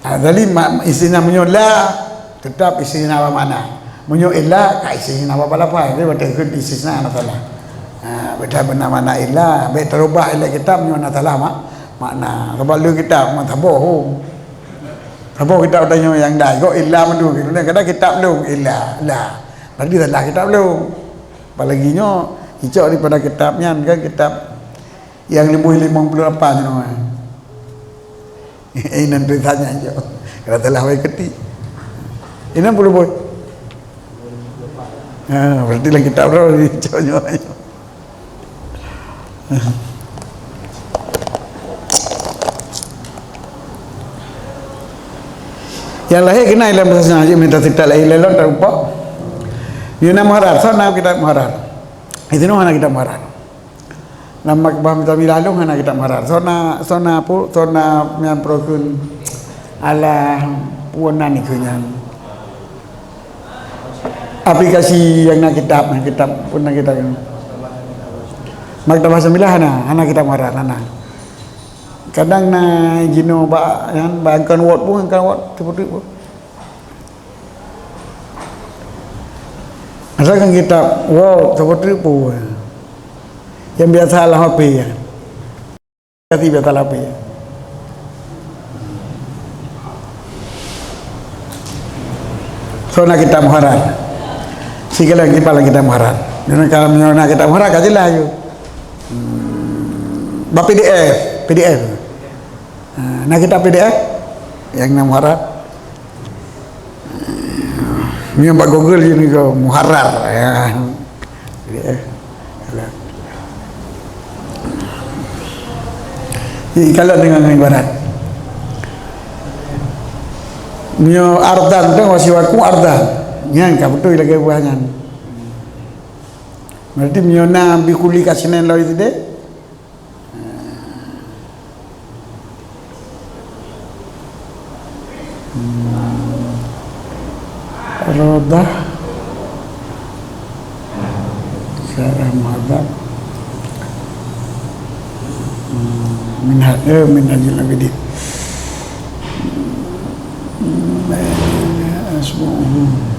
Ah, jadi ma-, istisna meunyoe la, teutap istisna bak makna. Meunyoe illa, ka istisna bak lafaz. Jadi watèe kheun istisna hana salah. Ah, beda beuna makna illa, bèk tarubah illa kitab meunyoe hana salah mak-, makna. Sabab le kitab mak saboh. Saboh kitab tanyoe nyang dai, kok illa mandum. Kadang kitab lôn illa, la. Berarti salah kitab lôn. Apalagi nyoe, icok daripada kitab nyan kan kitab nyang leubeh limong puluh lapan nyoe. Eh, nan tulisan nyan icok. Kalau salah wai keutik. Inan puluh boh. Ha, berarti dalam kitab roh ni icok nyoe. Nyang lahé keunan lam bahasa Arab, minta sita lahé lelon tarumpok. Yuna muharrar, soe na kitab muharrar. Itu nama hana kitab muharrar. Lam maktabah Mutamilah lôn hana kitab muharrar. Soe na, soe na pu-, soe na nyang peureukeun ala punan ikeu nyan. Aplikasi nyang na kitab, na kitab, pun na kitab nyan. Maktabah Samilah hana, hana kitab muharrar, hana. Kadang na jinoe bak nyan, bak angkon Word pun, angkon Word, seperti itu. Asalkan kitab Word, seperti itu. Yang biasa lah H P ya. Kasi biasa lapih. Soe na kitab muharrar. Sigohlom kiban lam kitab muharrar. Nyoe kalau nyoe na kitab muharrar ka jeulaih aju. Hmm, bak P D F, P D F. Ha, na kitab P D F nyang na muharrar. Meunyoe bak Google jih niko muharrar, ya. Ya. Jadi, kalau dengan ibarat. Meunyoe ardan tu, wa siwakum ardan. Nyan ka beutôi lagèe buah nyan. Berarti meunyoe na bikuli ka sinen loi sideh, Hmm. Rodah. Syarah Muhadzab. Hmm. Minhaj, eh, Minhajul Abidin. Hmm. Asma'uhum.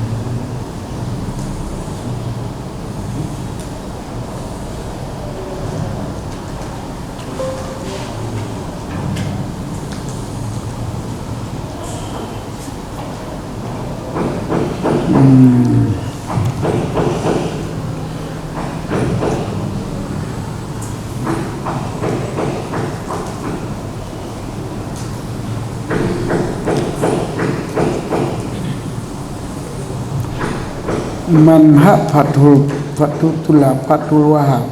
Hmm. Manhaj Fathul, Fathul Tulab, Fathul Wahab.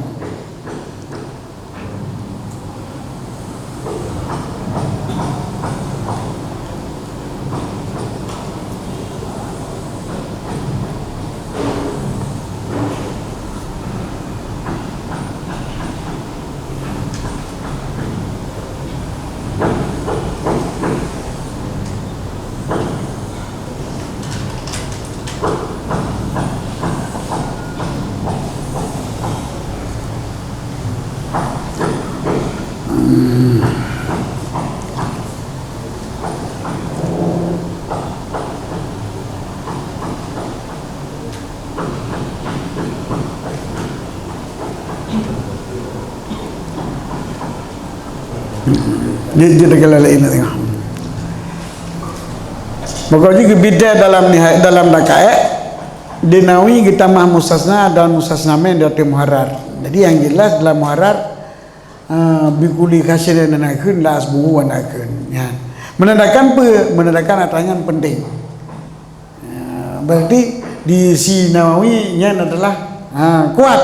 Jeuet, jeuet lagèe laén tengok. Pokok jih geubeda dalam nihai-, dalam dakaik, di Nawawi geutamah mustasna dan mustasna min di ateueh muharrar. Jadi nyang jelas dalam muharrar, ah, bikuli kasrin nakheun la asbuhu wa nakheun. Nyan. Menandakan peue? Menandakan atra nyan penting. Ya, berarti di si Nawawi nyan adalah, ha, kuat.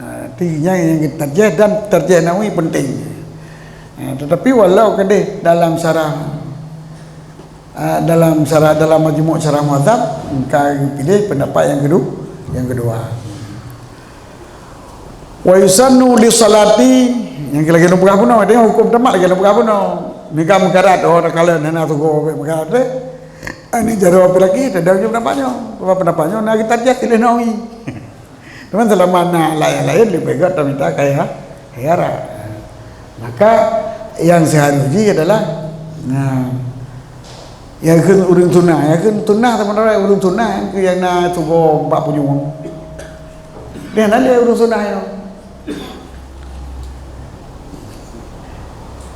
Ha, ti nyan nyang tarjih dan tarjih Nawawi penting. Ha, tetapi walau keudeh dalam syarah, ha, dalam syarah, dalam Majmu' Syarah Muhadzab, ka geupiléh pendapat nyang kedua, nyang kedua. Wa yusannu li salati, nyang lagèe lôn peugah bunoe, tengok huköm tamat lagèe lôn peugah bunoe. Meuga meukarat, oh, takalon hana tugoe bèk meukarat lé. Ah, ni jaroe api lagi, tadong jeuet pendapat nyoe. Sebab pendapat nyoe na geutarjih lé Nawawi. Teuma selama na alat nyang laén, leubeh gèt tamita kaya, kaya raya. Maka nyang seuharus jih adalah, nah, nyang kheun ureueng sunat, nyang kheun sunat sama ada ureueng sunat nyang keu nyang na tugoe bak punyueng. Dia na lé ureueng sunat nyoe.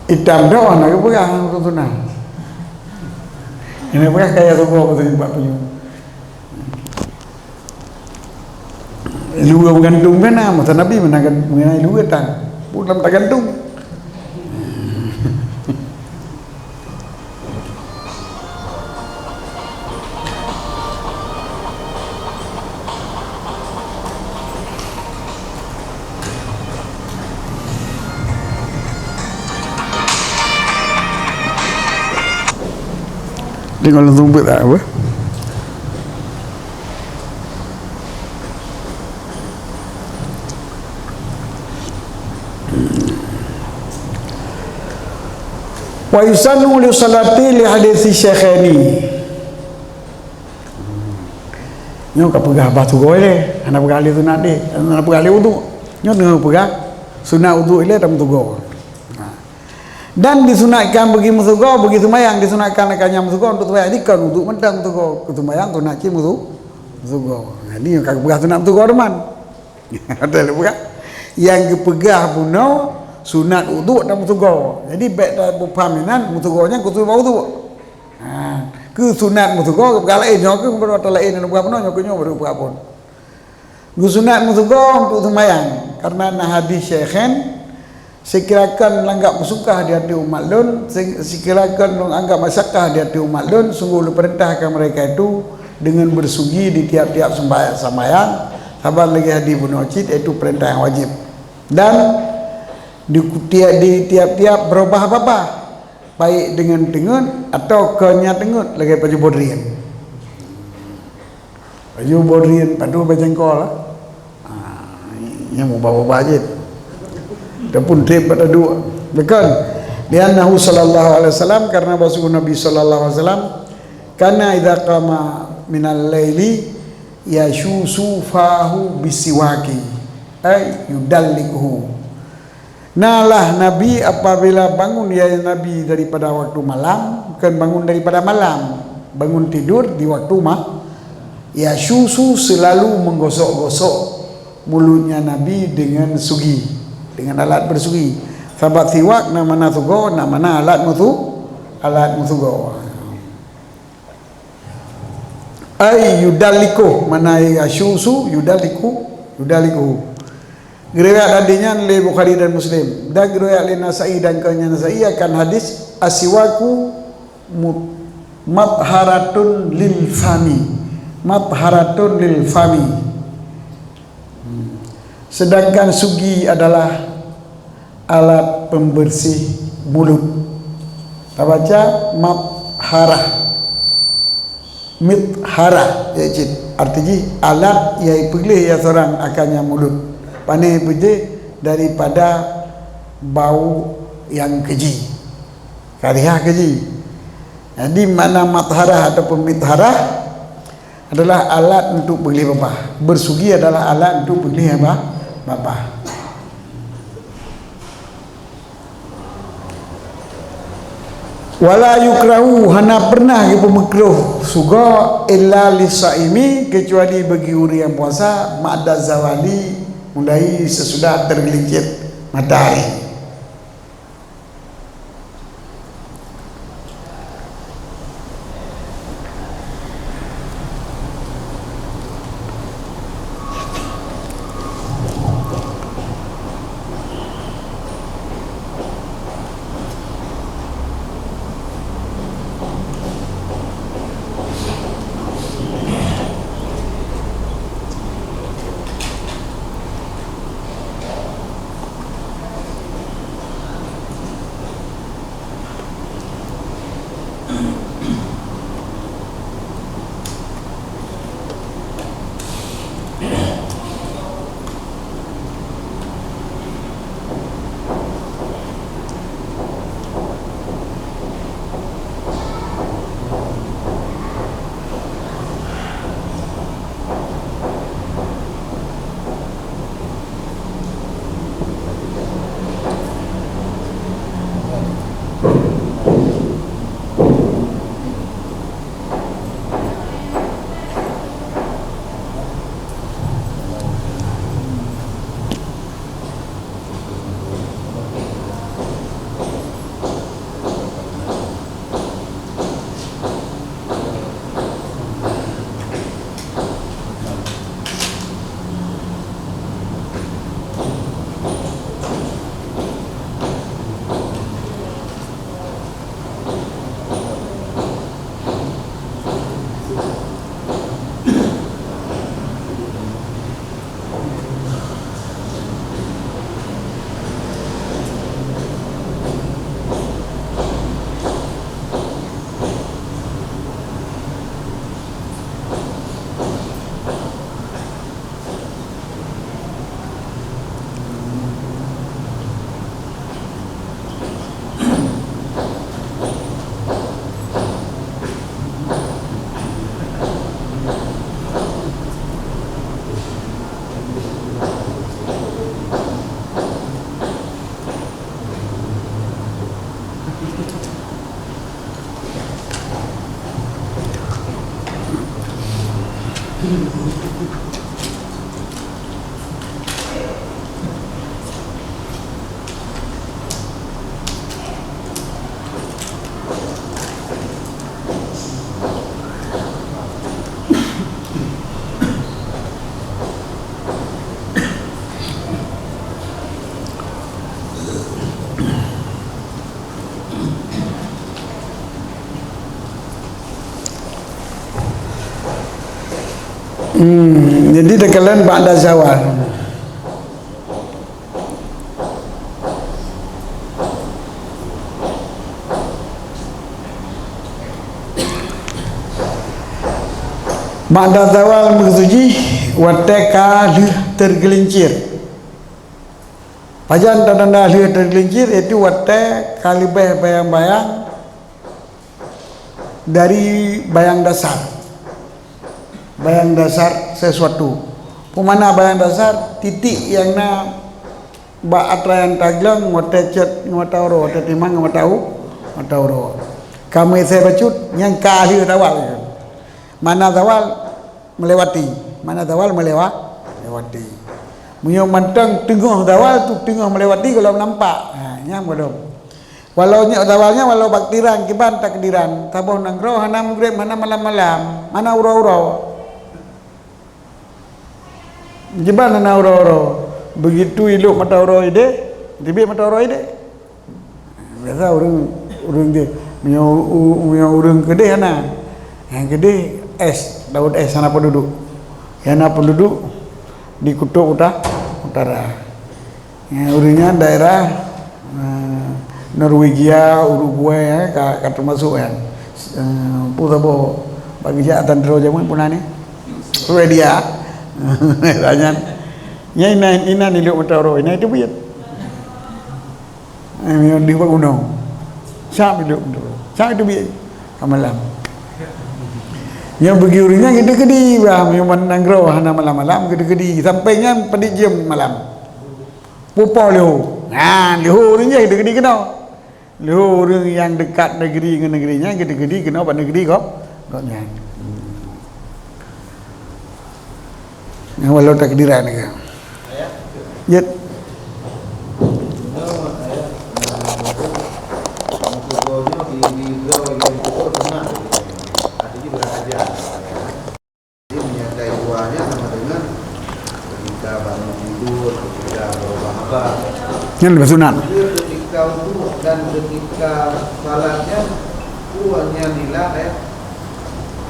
Itam dak hana geupeugah ureueng sunat. Ini peugah kaya tugoe beutôi bak punyueng. Luweue meugantung kan, ah, masa Nabi meunan kan, meunan luweue tan. Pun lam tagantung. Tengok langsung buet tak apa? Wa yusannu li salati li haditsi syaikhaini. Nyoe ka peugah bah tugoe lé, hana peugah lé sunat deh, hana peugah lé udhu. Nyoe teungoh peugah sunat udhu ilèe dan tugoe. Nah. Dan disunatkan bagi meutugoe, bagi seumayang, disunatkan keu nyang meutugoe untuk seumayang. Jadi kon udhu mantong meutugoe, keu seumayang sunat cit meutu-, meutugoe. Jadi ka geupeugah sunat meutugoe teuma. Beutôi lé peugah. Nyang geupeugah bunoe sunat udhu dan meutugoe. Jadi bèk tapeupham inan meutugoe nyan keu sunat udhu. Ha, keu sunat meutugoe geupeugah laén, nyoe keu baru ata laén nyang geupeugah bunoe, nyoe keu nyoe baru geupeugah phon. Geusunat meutugoe untuk seumayang, karena na hadis syaikhain, "Sikira kon lôn anggab meusukat di ateueh umat lôn, si-, sikira kon lôn anggab masyakah di ateueh umat lôn, sungguh lôn peurintahkan mereka itu deungon beusugi di tiap-tiap seumba-, seumayang, saban lagèe hadis bunoe cit, yaitu peurintah nyang wajéb. Dan di tiap-, di tiap-tiap beurubah babah, baik deungon teungeut atawa kon nyang teungeut lagèe pajoh bodrien." Pajoh bodrien, padub bajengkol, ah. Ah, nyang mubah-ubah jeuet. Ataupun trép bak taduek. Bukan. Li'annahu sallallahu alaihi wasallam, karena bahwasanya Nabi sallallahu alaihi wasallam, kana idza qama minal laili yashusu fahu bisiwaki, ay yudalliquhu. Nalah Nabi apabila bangun, ya Nabi, daripada waktu malam, bukan bangun daripada malam, bangun tidur di waktu ma-, yashusu, selalu menggosok-gosok mulutnya Nabi dengan sugi, dengan alat bersugi. Sabab siwak na makna tugoe, na makna alat meutu-, alat meutugoe. Ay yudalliku, makna yashusu, yudalliku, yudalliku. Geuriwayat hadis nyan lé Bukhari dan Muslim. Dan geuriwayat lé Nasai dan keunyan Nasai akan hadis, "As-siwaku mu-, matharatun lil fami." Matharatun lil fami. Sedangkan sugi adalah alat pembersih mulut. Tabaca matharah. Mitharah, ya cit. Arti jih alat nyang ipeuleh ya seurang akan nyang mulut. Pane peujeuet daripada bau nyang keji. Karihah keji. Jadi makna matharah ataupun mitharah adalah alat untuk peuleh babah. Bersugi adalah alat untuk peuleh babah. Wala yukrahu, hana pernah geupeumeukrôh sugoe illa lisaimi, kecuali bagi ureuëng nyang puasa, ma'da zawali, mulai sesudah tergelincir matahari. Hmm, jadi teukalon ba'da zawal. Ba'da zawal meukeusujih watée ka lheueh teugeulincir. Pajan tanda lheueh teugeulincir, yaitu watée ka leubeh bayang-bayang dari bayang dasar. Bayang dasar sesuatu. Peue makna bayang dasar? Titik nyang na bak atra nyang tagleng, watée cot ngon mata uroe, watée timang ngon mata u-, mata uroe. Ka meuisée bacut, nyan ka lheueh zawal. Makna zawal melewati. Makna zawal melewa-, melewati. Meunyoe mantong teungoh zawal tu teungoh melewati gohlom nampak. Ha, nyan gohlom. Walau nyoe zawal nyan walau bak tiran kiban takdiran, saboh nanggroe hana mugreb, hana malam-malam, hana uroe-uroe. Kiban hana uroe-uroe. Begitu ilok mata uroe ideh, teubiet mata uroe ideh. Biasa ureuëng, ureuëng deh, meunyoe u-, meunyoe ureuëng keudeh hana. Nyang keudeh es. Laut es hana penduduk. Yang na penduduk di Kutub Uta-, Utara. Ya, ureueng nyan daerah, eh, Norwegia, Uruguay, ya, ka, ka termasuk, ya. Eh, peue saboh bak geujak tantara jameun pun na ni. Swedia. Daerah nyan. Nya inan, inan ilok mata uroe, inan itu buet. Eh, meunyoe di bak gunong. Siap ilok mata uroe. Siap itu buet. Ka malam. Nyoe bagi ureueng nyan geude-geude bah, meunyoe ban nanggroe hana malam-malam geude-geude. Sampai nyan padit jeuem malam. Pupo leuho. Nah, leuho ureueng nyan geude-geude keunoe. Leuho ureueng nyang dekat negeri ngon negeri nyan geude-geude keunoe bak negeri gop-, gobnyan. Nyang walau takdiran ke. Jeuet. Nyan leubeh sunat. Ketika wudhu dan ketika salatnya, dua nyan ilat, eh.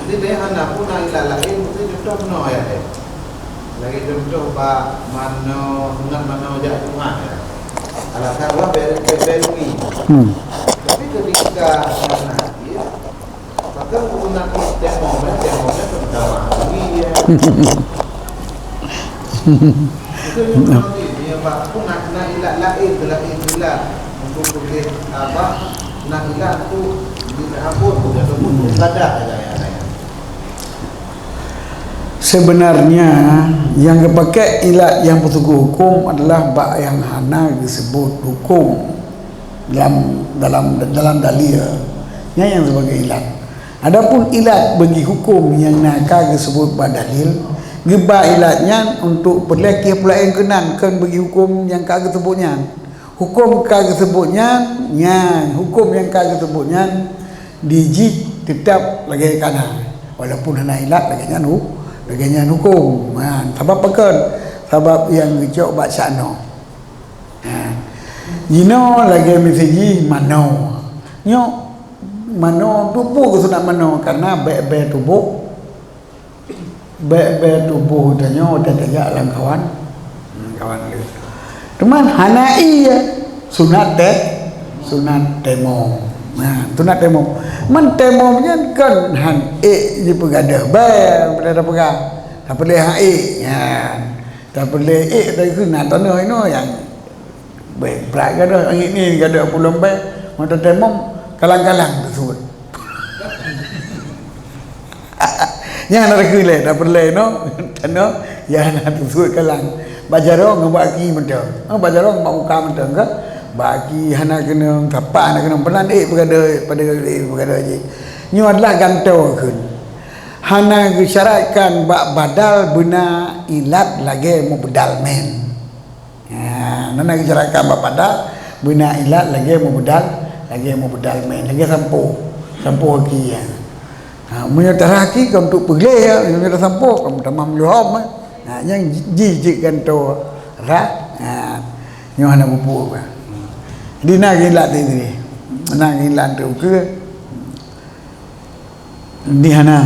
Jadi, dia hana pun na ilat lain, mesti contoh no ya, eh. Lagi contoh bak mano, sunat mano jak Jumat, ya. Alasan wah ber-, ber-, berungi. Hmm. Tapi ketika hana hadir, maka sunat temom, ya, temom, ya, terutama berungi, ya. Itu yang nanti, dia bak pun nak, nak ilat lain, lain ilat. Untuk pergi, apa, nak ilat tu, di tahapun, bukan tu, bukan ibadah, ya, ya, ya. Sebenarnya, nyang geupakék ilat nyang peuteugah huköm adalah bak nyang hana geuseubut huköm dalam, dalam, dalam dalil. Nyan nyang sibagai ilat. Adapun ilat bagi huköm nyang na ka geuseubut bak dalil, geuba ilat nyan untuk peureulèe kiah peulaén keunan, kon bagi huköm nyang ka geuseubut nyan. Huköm ka geuseubut nyan, nyan, huköm nyang ka geuseubut nyan di jih teutap lagèe kana, walaupun hana ilat lagèe nyan hu-, lagèe nyan huköm. Ha, sabab pakon? Sabab nyang geucok bak sya'noe. Ha. Jinoe lagèe miseue jih manoe. Nyoe manoe, peue geusunat manoe? Karena bèe-bèe tuboh Bèk-bèk tuboh tanyoe tajak lam kawan, hmm, kawan lé. Teuma hana ie, sunat te-, sunat temom. Nah, sunat temom. Man temom nyan kan han ék jipeugadôh bèe, peugah, peugah. Tapi lé han ék nyan. Tapi lé ék tadi keunan tanyoe inoe nyang Bèk, brat gadôh, angén ni gadôh pulo bèe, meutateumeum kalang-kalang teusuet. Nyan na takheun lé, na peureulèe inoe, tanoh, ya na teusuet kalang. Bak jaroe ngon bak aki mantong. Ha, bak jaroe ngon bak muka mantong ka? Bak aki hana keunong, sapa hana keunong, peunan ék peugadôh, pada ék peugadôh jih. Nyoe adalah gantoe kheun. Hana geusyaratkan bak badal beuna ilat lagèe mubdal mén. Ha, nan na geucarakan bak pada, beuna ilat lagèe mubdal, lagèe mubdal mén, lagèe sampoe, sampoe aki, ya. Ha, meunyoe tarah aki ka untuk peugleh, ya, meunyoe tarah sampoe ka meutamah meuleuhom, ya. Ha, nyang ji-, ji-, jeuet gantoe rah, ha, nyoe hana pupuk, ya. Jadi na geuilat tadi, na geuilat tu ke, di hana,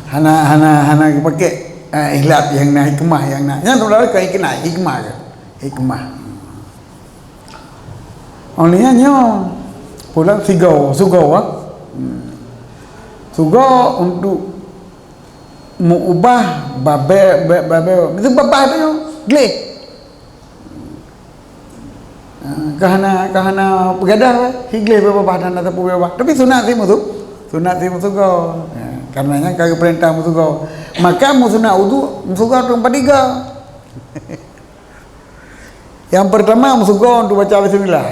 hana, hana, hana geupakék, ha, ilat nyang na, hikmah nyang na. Nyan tu lah ka hikmah, hikmah ke. Hikmah. Oleh nyan nyoe, pulang sigoe, sugoe, ah. Hmm. Sugoe untuk meuubah babèe, babèe, babèe. Itu babah tu nyoe, gleh. Ah, ka hana, ka hana peugadôh, eh. Gleh babah dan ada pun babah. Tapi sunat si musu-, sunat si musugoe. Ya, karena nyan ka geupeurintah musugoe. Maka meusunat udhu, musugoe tu empat tiga. Yang pertama, meusugoe untuk baca bismillah.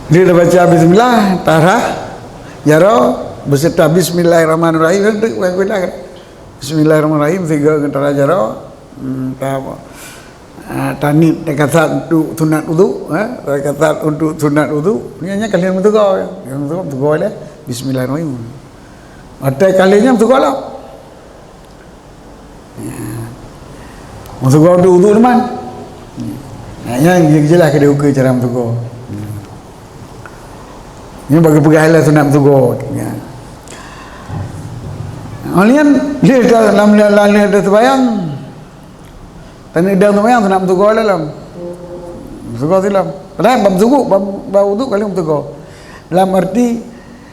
Dia dah baca bismillah, tarah jaroe, beserta bismillahirrahmanirrahim. Bismillahirrahmanirrahim, tiga kentara jaroe. Hmm, ta-, ah, tanit takasat untuk sunat udhu, eh, takasat untuk sunat udhu. Ni hanya kalian meusugoe, ya. Yang meusugoe, meusugoe lah. Bismillahirrahmanirrahim. Até kalinya meusugoe lah. Ya. Meusugoe untuk udhu teman. Ya, yang jelas ke dia ukur cara meusugoe. Hmm. Nyoe bagi peugah lé sunat meutugoe. Ya. Halian dia dah lam lam lam dia sembahyang. Tanda idang sembahyang sunat meutugoe dalam. Meutugoe silam. Padahal bab zugu, bab, bab wudu kali meutugoe. Dalam arti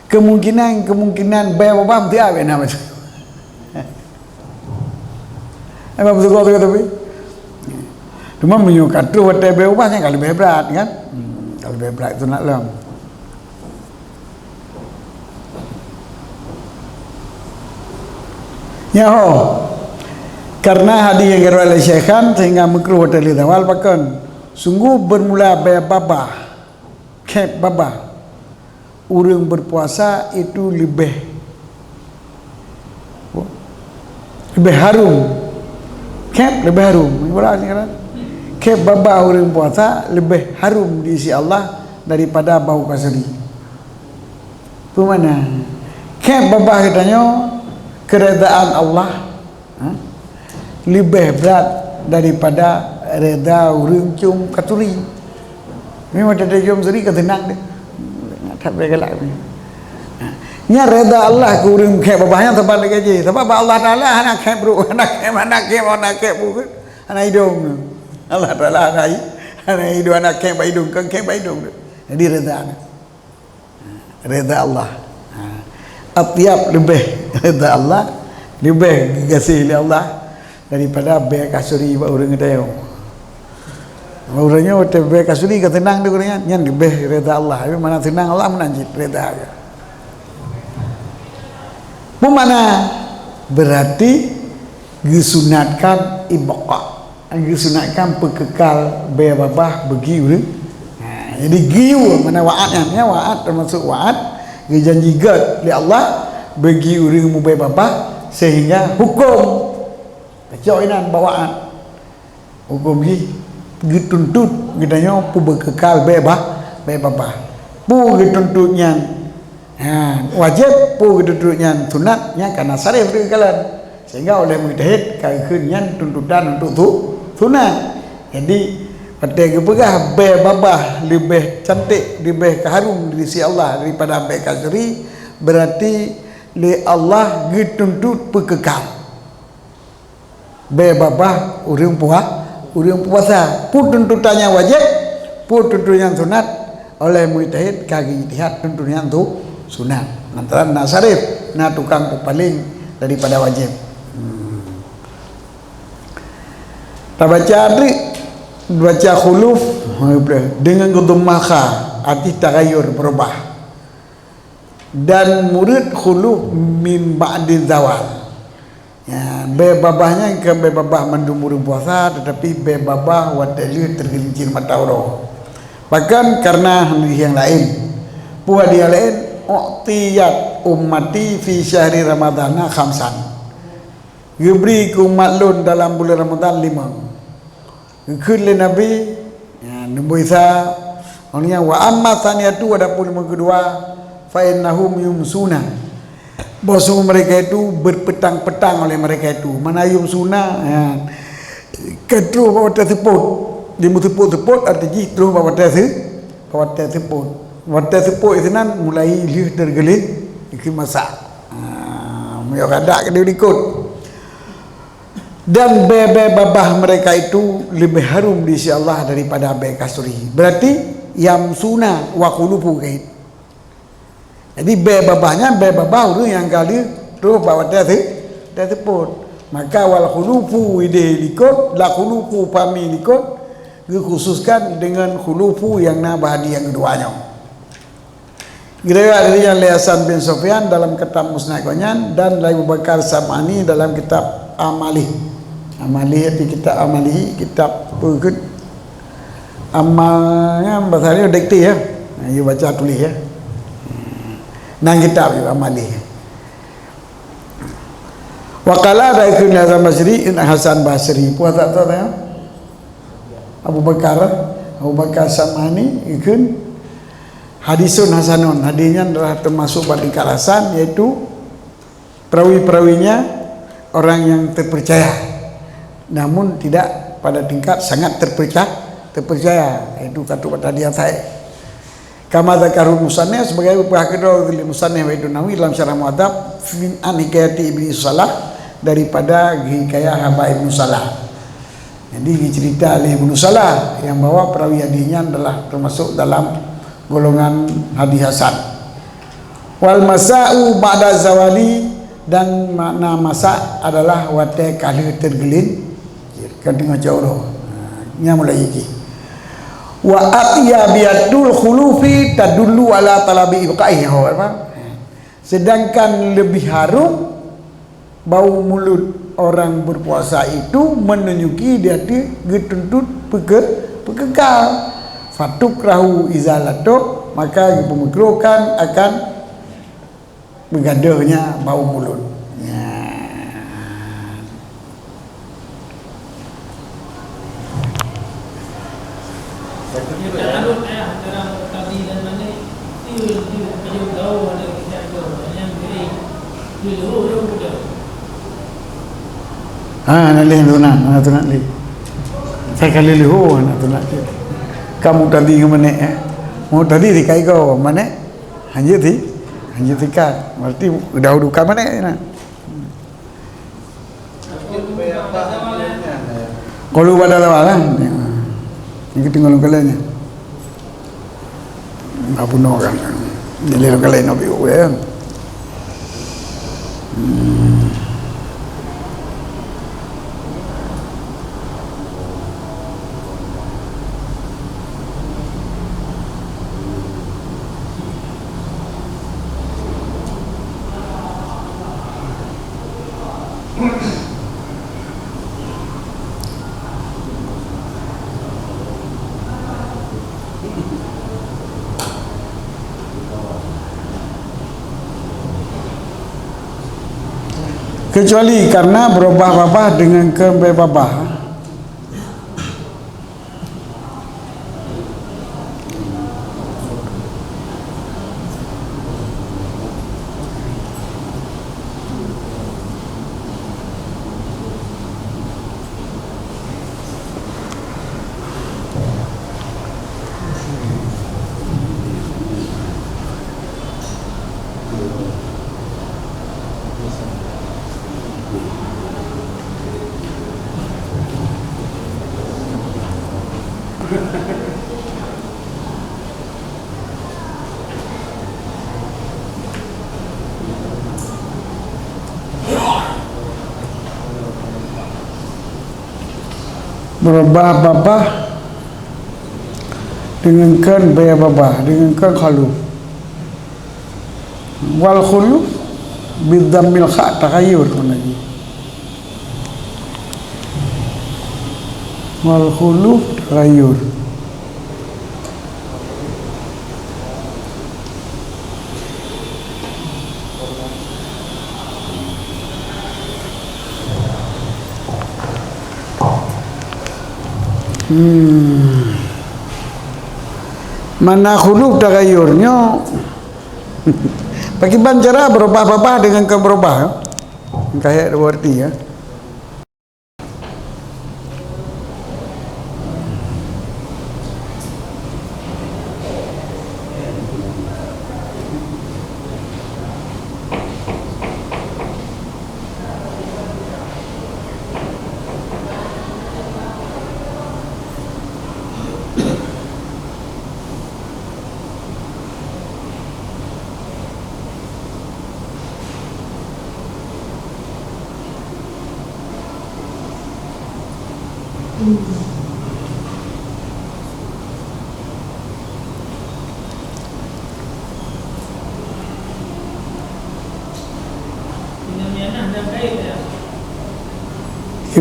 kemungkinan-kemungkinan bèe babah meusiap bèk na macam. Eh, bab zugu tu tapi. Cuma meunyoe ka troh watèe bèe babah nyan ka leubeh brat kan? Hmm, ka leubeh brat sunat lom. Nyaho. Karena hadis nyang geuriwayat lé Syekhan sehingga meukruh watèe lheueh zawal pakon. Sungguh bermula bèe babah, khép babah, ureueng berpuasa itu leubeh Leubeh harum. Khép leubeh harum. Ibarat ni kan? Khép babah ureueng puasa leubeh harum di sisi Allah daripada bau kasuri. Peue makna? Khép babah geutanyoe, keuredaan Allah, ha? Leubeh brat daripada reda ureueng cium kasuri. Memang teutajom suri ka seunang deh. That bèe galak. Nyan reda Allah keu ureueng khép babah nyan saban lagèe jih. Sabab bak Allah Taala hana khép brôk, hana khép, hana khép, hana khép buet, hana idong. Allah Taala hana i-, hana idong, hana khép bak idong, kon khép bak idong. Jadi reda. Reda Allah. Ha. Atyab leubeh reda Allah, leubeh geugaséh lé Allah daripada bèe kasuri bak ureueng geutanyoe. Ureueng nyoe watèe bèe kasuri ka seunang di ureueng nyan, nyan leubeh reda Allah. Tapi mana seunang Allah meunan cit reda. Peue makna? Berarti geusunatkan ibqa. Geusunatkan peukekal bèe babah bagi ureueng. Ha, jadi geuyue makna wa'ad nyan, ya, wa'ad termasuk wa'ad geujanji göt lé Allah bagi ureueng mubèe babah sehingga huköm. Kacok inan bak wa'ad. Huköm jih geutuntot geutanyoe peubeukeukal bèe bah, bèe babah. Peue geutuntot nyan, ha, wajéb, peue geutuntot nyan sunat, nyan ka na sareh peukeukalan. Sehingga oleh mujtahid ka geukheun nyan tuntutan untuk su-, sunat. Jadi, watèe geupeugah bèe babah leubeh cantik, leubeh harum di sisi Allah daripada bèe kasuri, berarti lé Allah geutuntot peukekal. Bèe babah ureueng pua-, ureueng puasa. Peue tuntutan nyang wajéb, peue tuntutan nyang sunat, oleh mujtahid ka geuijtihad tuntutan nyang tu sunat. Lantaran na sarif, na tukang peupaleng daripada wajéb. Hmm. Tabaca treuk, baca khuluf, deungon geudhammah kha, arti tagayyur, berubah. Dan murid khuluf min ba'di zawal. Ya, bèe babah nyan kon bèe babah mandum ureueng puasa, tetapi bèe babah watèe lheueh teugeulincir mata uroe. Bahkan karena hadis nyang laén. Peue hadis nyang laén, "U'tiyat ummati fi syahri Ramadana khamsan." Geubri keu umat lôn dalam buleuen Ramadhan limong. Geukheun lé Nabi, ya, Nabi Isa, awaknyan, "Wa amma tsaniyatu, adapun limong keudua, fa innahum yumsuna." Bahwasanya mereka itu berpetang-petang oleh mereka itu. Mana yumsuna, ya, ka troh bak watèe seupôt. Di meuseupôt-seupôt arti jih troh bak watèe se-, bak watèe seupôt. Watèe seupôt sinan mulai lheueh teugeulincir masak. Ha, meunyoe ka dak ka dilikot. Dan bèe-bèe babah mereka itu leubeh harum di sisi Allah daripada bèe kasturi. Berarti yamsuna wa khulufu gaib. Jadi bèe babah nyan bèe babah ureueng nyang ka lheueh troh bak watèe se-, watèe seupôt. Maka wal khulufu idéh likot, la khulufu fami likot, geukhususkan deungon khulufu nyang na bak hadis nyang keudua nyoe. Geuriwayat lé Hasan bin Sufyan dalam kitab Musnad gobnyan dan lé Abu Bakar Sam'ani dalam kitab Amalih. Amalih di kitab Amalih, kitab peue kheun? Amal nyan bahasa Arab dikte ya. Nah, you baca tulis ya. Nang kitab you Amalih. Wa qala, dan kheun Hasan Basri, Hasan Basri. Puasa tu ya? Abu Bakar, Abu Bakar Sam'ani, kheun Hadisun hasanun, hadis nyan adalah termasuk bak tingkat hasan, yaitu perawi-perawinya orang yang terpercaya, namun tidak pada tingkat sangat terpercaya, terpercaya, yaitu ka troh bak hadis nyang sahih. Kama dzakarahu musannif, sebagai peugah keudroe lé musannif, yaitu Nawawi, dalam Syarah Muhadzab, min an hikayati Ibni Salah, daripada hikayah haba Ibnu Salah. Jadi, dicerita oleh Ibnu Salah yang bahwa perawi hadis nyan adalah termasuk dalam golongan hadis hasan. Wal masa'u ba'da zawali, dan makna masa adalah watée ka lheueh teugeulin, kan teungoh cot uroe. Ha, nyan mulai jih. Wa atyabiyatul khulufi tadullu ala talabi ibqaih. Ho, apa? Sedangkan lebih harum bau mulut orang berpuasa itu menunjuki dia tu geutuntut peuke-, peukekal. Fatukrahu izalatuh, maka geupeumeukeureuhkan akan beugadôhnya bau mulut. Ya. Ha, na lé tu na, na tu na lé. Saya kali leuho na tu na lé. Kamu tadi ke mana, eh? Mau tadi di kai kau mana? Hanjeuet ti, hanjeuet tikat. Berarti dah udah ka mana na. Qalu ba'da zawali. Nyang keuteungoh lôn kalon nyan. Ka bunoe kan. Jadi lôn kalon nyoe piôh, ya. Hmm. Kecuali karena beurobah babah deungon keu bée babah. Beurobah babah deungon keu bée babah, deungon keu khalu. Wal khuluf bidhammil kha taghayyur, mana ji? Wal khuluf taghayyur. Hmm. Mana khuluf taghayyur nyoe? Pakiban cara beurobah babah deungon keu beurobah, ya? Ka hek dua arti, ya.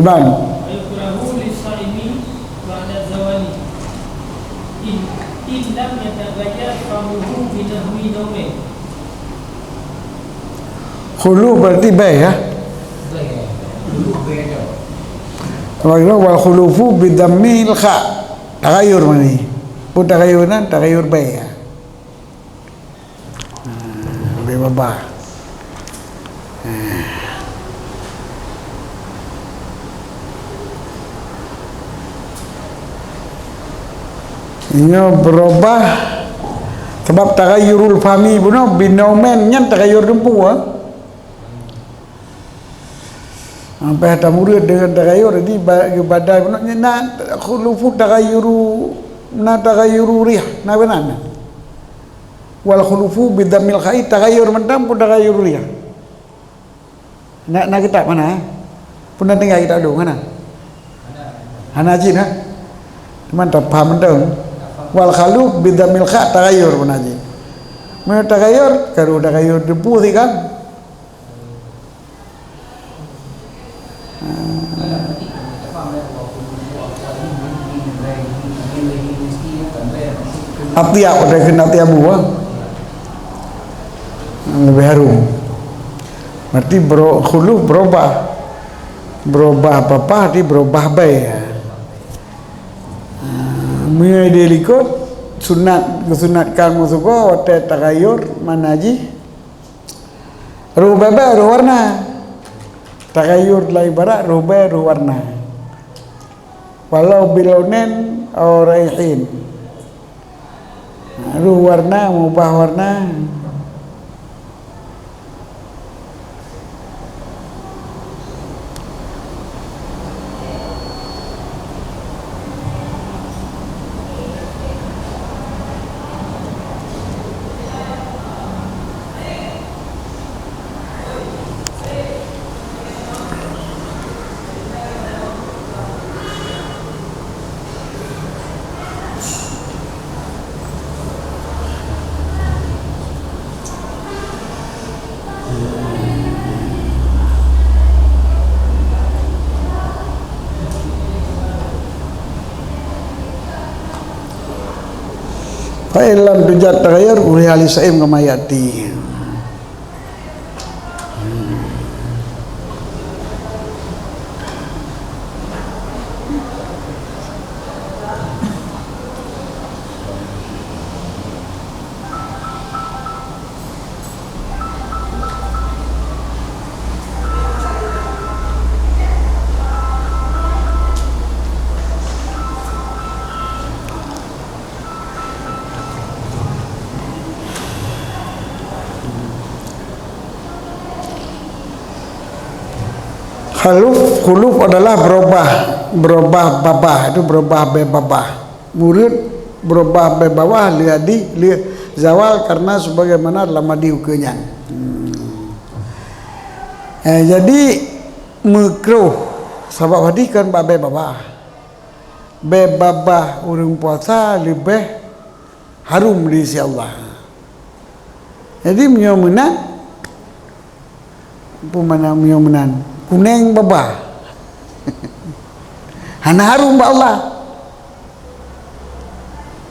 Iban. Wa yukrahu lis-shaimi ba'da zawali. In, in lam yataghayyar famuhu binahwi naumin. Khuluf berarti bée, ya? Bée. Khuluf bée aja. Wal, wal khulufu bidhammil kha. Taghayyur mani. Peue taghayyur nan, taghayyur bée, ya. Hmm, bée babah. Hmm. Nyoe beurobah Sabab taghayyurul fami bunoe binomen nyan taghayyur teumpu, ha. Sampai tamurut dengan taghayyur, jadi ba-, badai bunoe nyan na khulufu taghayyuru, na taghayyuru rih, na beunan. Wal khulufu bidhammil kha'i taghayyur mantong pun taghayyuru rih. Na, na kitab mana, eh? Pun na tinggai kitab dulu, mana? Hana jin, ha? Cuman tak paham mantong. Wal khuluf bidhammil kha taghayyur pun na jin. Mana taghayyur? Karu taghayyur debu sih kan? Atyab, ada kena atyabu, ha? Lebih harum. Berarti bero-, khuluf berubah. Berubah apa-apa, arti berubah bai. Ha, meunyoe di likot, sunat, geusunatkan meusugoe, watèe taghayyur, mana jih? Roh bèe-bèe, roh warna. Taghayyur lam ibarat, roh bèe, roh warna. Walau bilaunin au raihin. Roh warna, mubah warna. Fa in lam tujad taghayyur, kuriha li saim kama ya'ti. Khuluf, khuluf adalah berubah, berubah babah, itu berubah bèe babah. Mureut berubah bèe babah, lheuh hadih, lheuh zawal, karena sebagaimana lam hadih ukeue nyan. Hmm. Eh, jadi, meukruh, sabab hadih kan bak bèe babah. Bèe babah ureueng puasa leubeh harum di sisi Allah. Jadi, meunyoe meunan, peue makna meunyoe meunan? Kunèng babah. Hana harum bak Allah.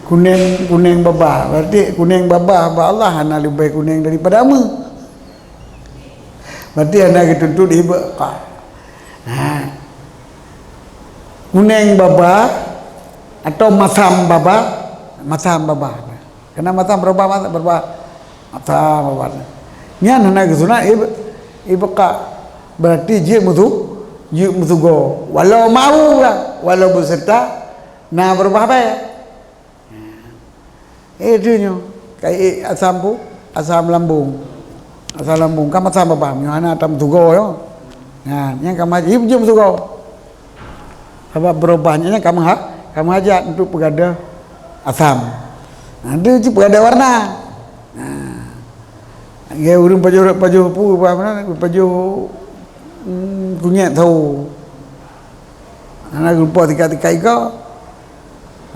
Kunèng, kunèng babah. Berarti kunèng babah bak Allah hana leubeh kunèng daripada ameue. Berarti hana geutuntut ibeuka. Ha. Kunèng babah atau masam babah, masam babah. Kena masam berubah, berubah masam babah. Nyan hana geusunat ib-, ibeuka. Berarti jeuet meusu-, jeuet meusugoe. Walau mau lah, walau beserta na berubah bèe. Eh, tu nyoe. Kai asam pu-, asam lambung. Asam lambung kan asam babah. Nyoe hana tam sugo nyoe. Nah, nyang ka meuhajat, jeuet meusugo. Sabab berubah nyan ka meuha-, ka meuhajat untuk peugadôh asam. Nah, tu cit peugadôh warna. Nah. Lagèe ureueng pajoh, pajoh pu, apa nama, pajoh, hmm, kunyet tho. Hana geulumpah tiga-tiga iko.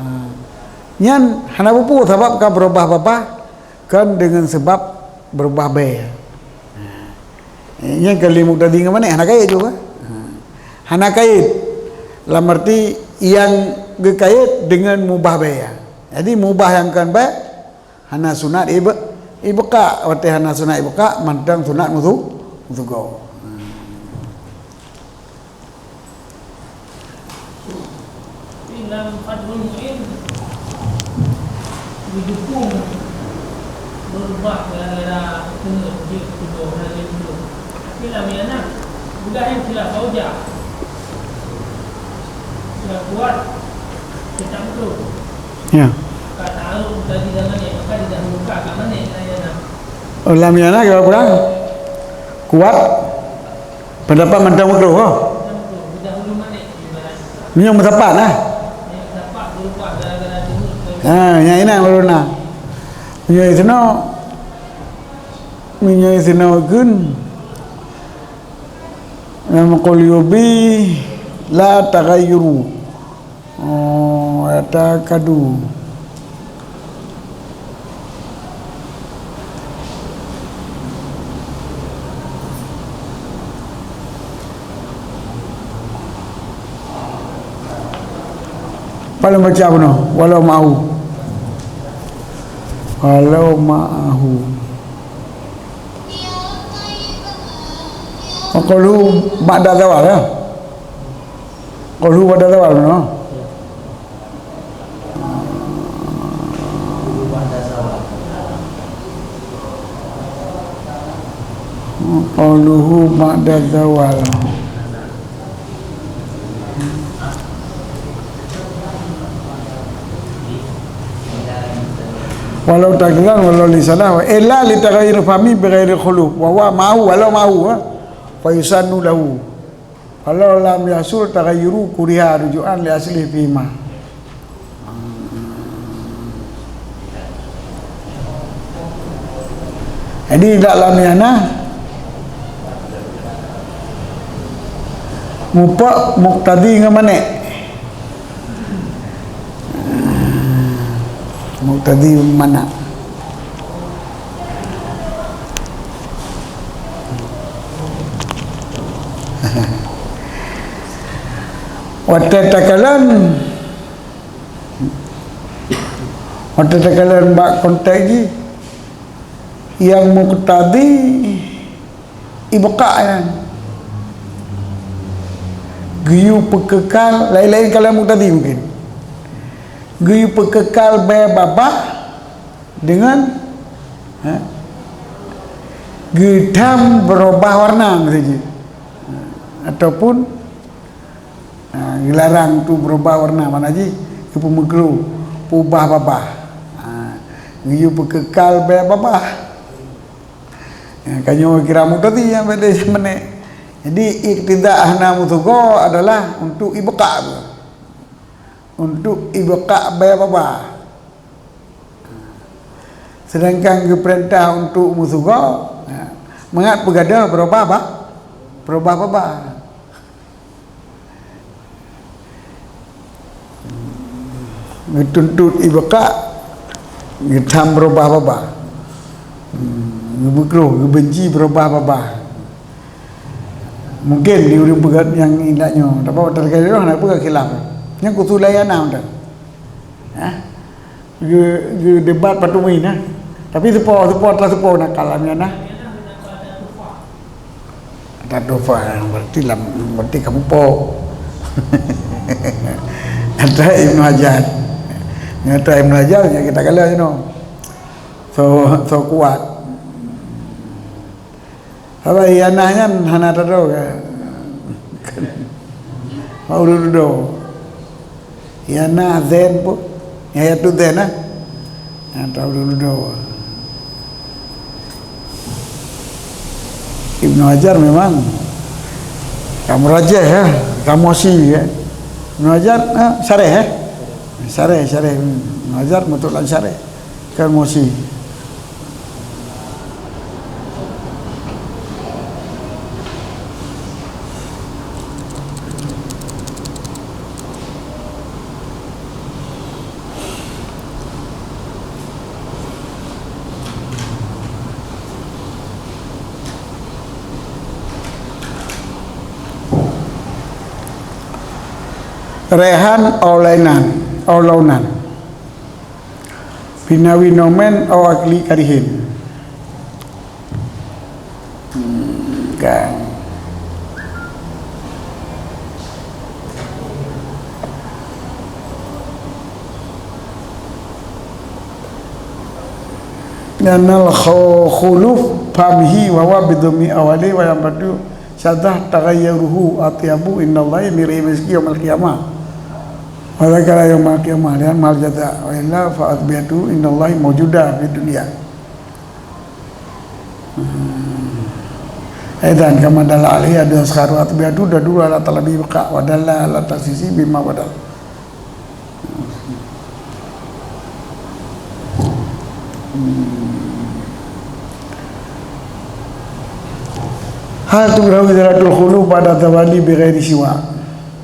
Ha. Nyan hana peue-peue sabab ka berubah babah, kan dengan sebab berubah bèe. Ha. Nyan ka lé muktadi ngon manéh, hana kait juga. Ha. Hana kait. Lam arti nyang geukait dengan mubah bèe. Jadi mubah nyang kon bèe, hana sunat ibe-, ibeuka, watèe hana sunat ibeuka, mantong sunat meusu-, meusugoe. Hmm. Lam Fathul Mu'in, geudukong beurubah gara-gara teungeut jeuet tuboh hana lé tuboh. Tapi lam Yana, peugah nyang khilaf aujah. Khilaf kuat, tetap beutôi. Ya. Ka ta'arud tadi zaman nyan, maka didahulukan Lam yana kira kurang kuat. Pendapat mantong makruh, ha? Meunyoe meusapat, nah. Ha, nyang inang lôn na. Meunyoe sinoe, meunyoe sinoe keun, lam qaul yubi la taghayyuru. Oh, la takadu. Paling baca bunoe, walau ma'ahu. Walau ma'ahu. Wa qauluhu ba'da zawal, ya. Qauluhu ba'da zawal, no? Qauluhu ba'da zawal. Walau takdiran, walau li salah, wa illa li taghayyur fahmi bi ghairi khuluf, wa huwa ma'ahu, walau ma'ahu, ha? Fa yusannu lahu. Walau lam yahsul taghayyuru kuriha ruju'an li asli fihima. Jadi, dak lam yana mupak muqtadi ngon manék. Muqtadi manék. Watèe takalon, watèe takalon bak konteks jih, nyang muqtadi ibqa' nyan. Geuyue peukekal, laén-laén kalon muqtadi mungkin. Geuyue peukekal bèe babah deungon, ha, geutam beurubah warna miseue jih. Ataupun, ha, geularang tu beurubah warna, makna jih geupeumeukruh, peubah babah. Ha, geuyue peukekal bèe babah. Ya, ka nyoe kira muqtadi nyang beda meuneh. Jadi, iqtida hana meusigoe adalah untuk ibqa' tu. Untuk ibqa' bèe babah. Sedangkan geupeurintah untuk meusigoe, ya, mangat peugadôh beurubah ba-, beurubah babah. Geutuntot ibqa', geutam beurubah babah. Hmm, geubeukruh, geubenci beurubah babah. Mungkin di ureueng peugah nyang indak nyoe, tapi watèe lagèe nyoe hana peugah khilaf. Nyang khusus lam yana mantong. Hah? Geu-, geudebat patumi na. Tapi seupôt, seupôt telah seupôt na kalam nyan na. Ada tufa, berarti lam, berarti kamu po. Ada Ibnu Hajar. Nyata Ibnu Hajar nyang kita kala you know. So, so kuat. Haba ianah nyan hana tado ka. Mau dudoe. Ianah zen pun. Nyang tu zen ah. Nyang tau dudoe. Ibnu Hajar memang kamu rajah ya, kamu si ya. Ibnu Hajar ah, syarah ya. Syarah, syarah. Ibnu Hajar betul syarah. Kan mosi. Rehan olainan, olaunan. Binawi nomen au akli karihin. Hmm, kan. Nyan al khu-, khuluf famhi wa huwa bidhummi awali wa yang badu syadah taghayyaruhu atyabu indallahi min rihi miski yaumal qiyamah. Wa dzakara yaumal qiyamah lian mal jaza wa illa fa atbiyatu indallahi maujuda fid dunya. Aidan kama dalla alaihi hadis kharu atbiyatu tadullu ala talabi baqa wa dalla ala takhsisi bima badal. Hal tukrahu izalatul khulu ba'da zawali bi ghairi siwak.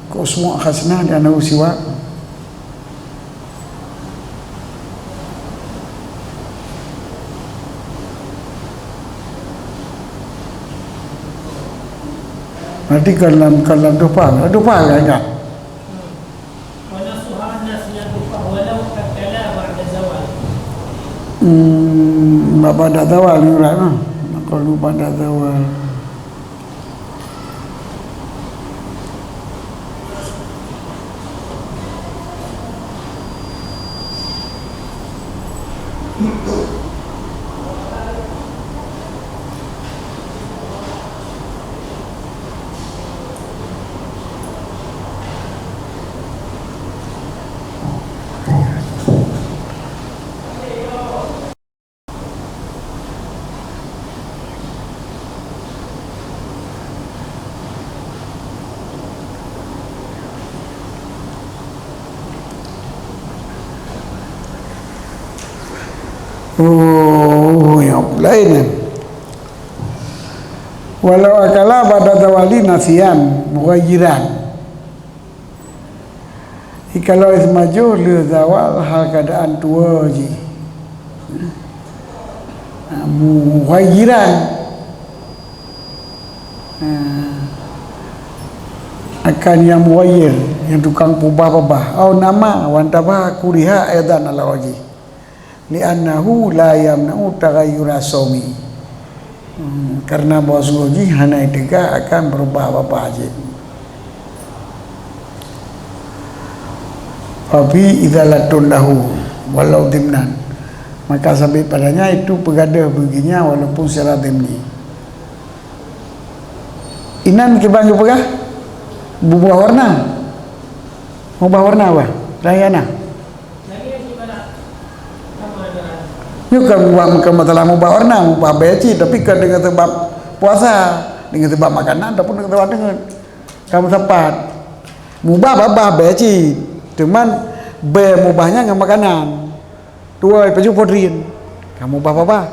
Ka usmu' khasnah di anau siwak. Berarti kalam, kalam dupa, dupa kan, kan? Wa nasuha an-nasiya dupa walau akala ba'da zawal. Hmm, ba'da zawal ni lah, nah. Kalau ba'da zawal. Oh, nyang laén nyan. Walau akala ba'da zawali nasiyan mughayyiran. Jikalau ismajoh lheueh zawal hal keuadaan tuwoe jih. Nah, mughayyiran. Nah, akan nyang mughayyir, nyang tukang peubah babah. Au nama, wan tabah kuriha aidan ala wajhi. Li'annahu la yamna'u taghayyura shaumi. Hmm, karena bahwa sunggoh jih hana iteuga akan beurubah babah jih. Fa fi izalatun lahu walau dimnan. Maka sabit padanya itu peugadeuh beuginya walaupun secara dimni. Inan kiban geupeugah beubah warna. Mubah warna bah. Rayana. Nyoe kan mubah, bukan masalah mubah warna, mubah bèe cit, tapi kan dengan sebab puasa, dengan sebab makanan ataupun dengan sebab dengan kamu sapat. Mubah babah bèe cit, cuman bèe mubahnya ngon makanan. Tuwoe paju podrin, kamu mubah babah.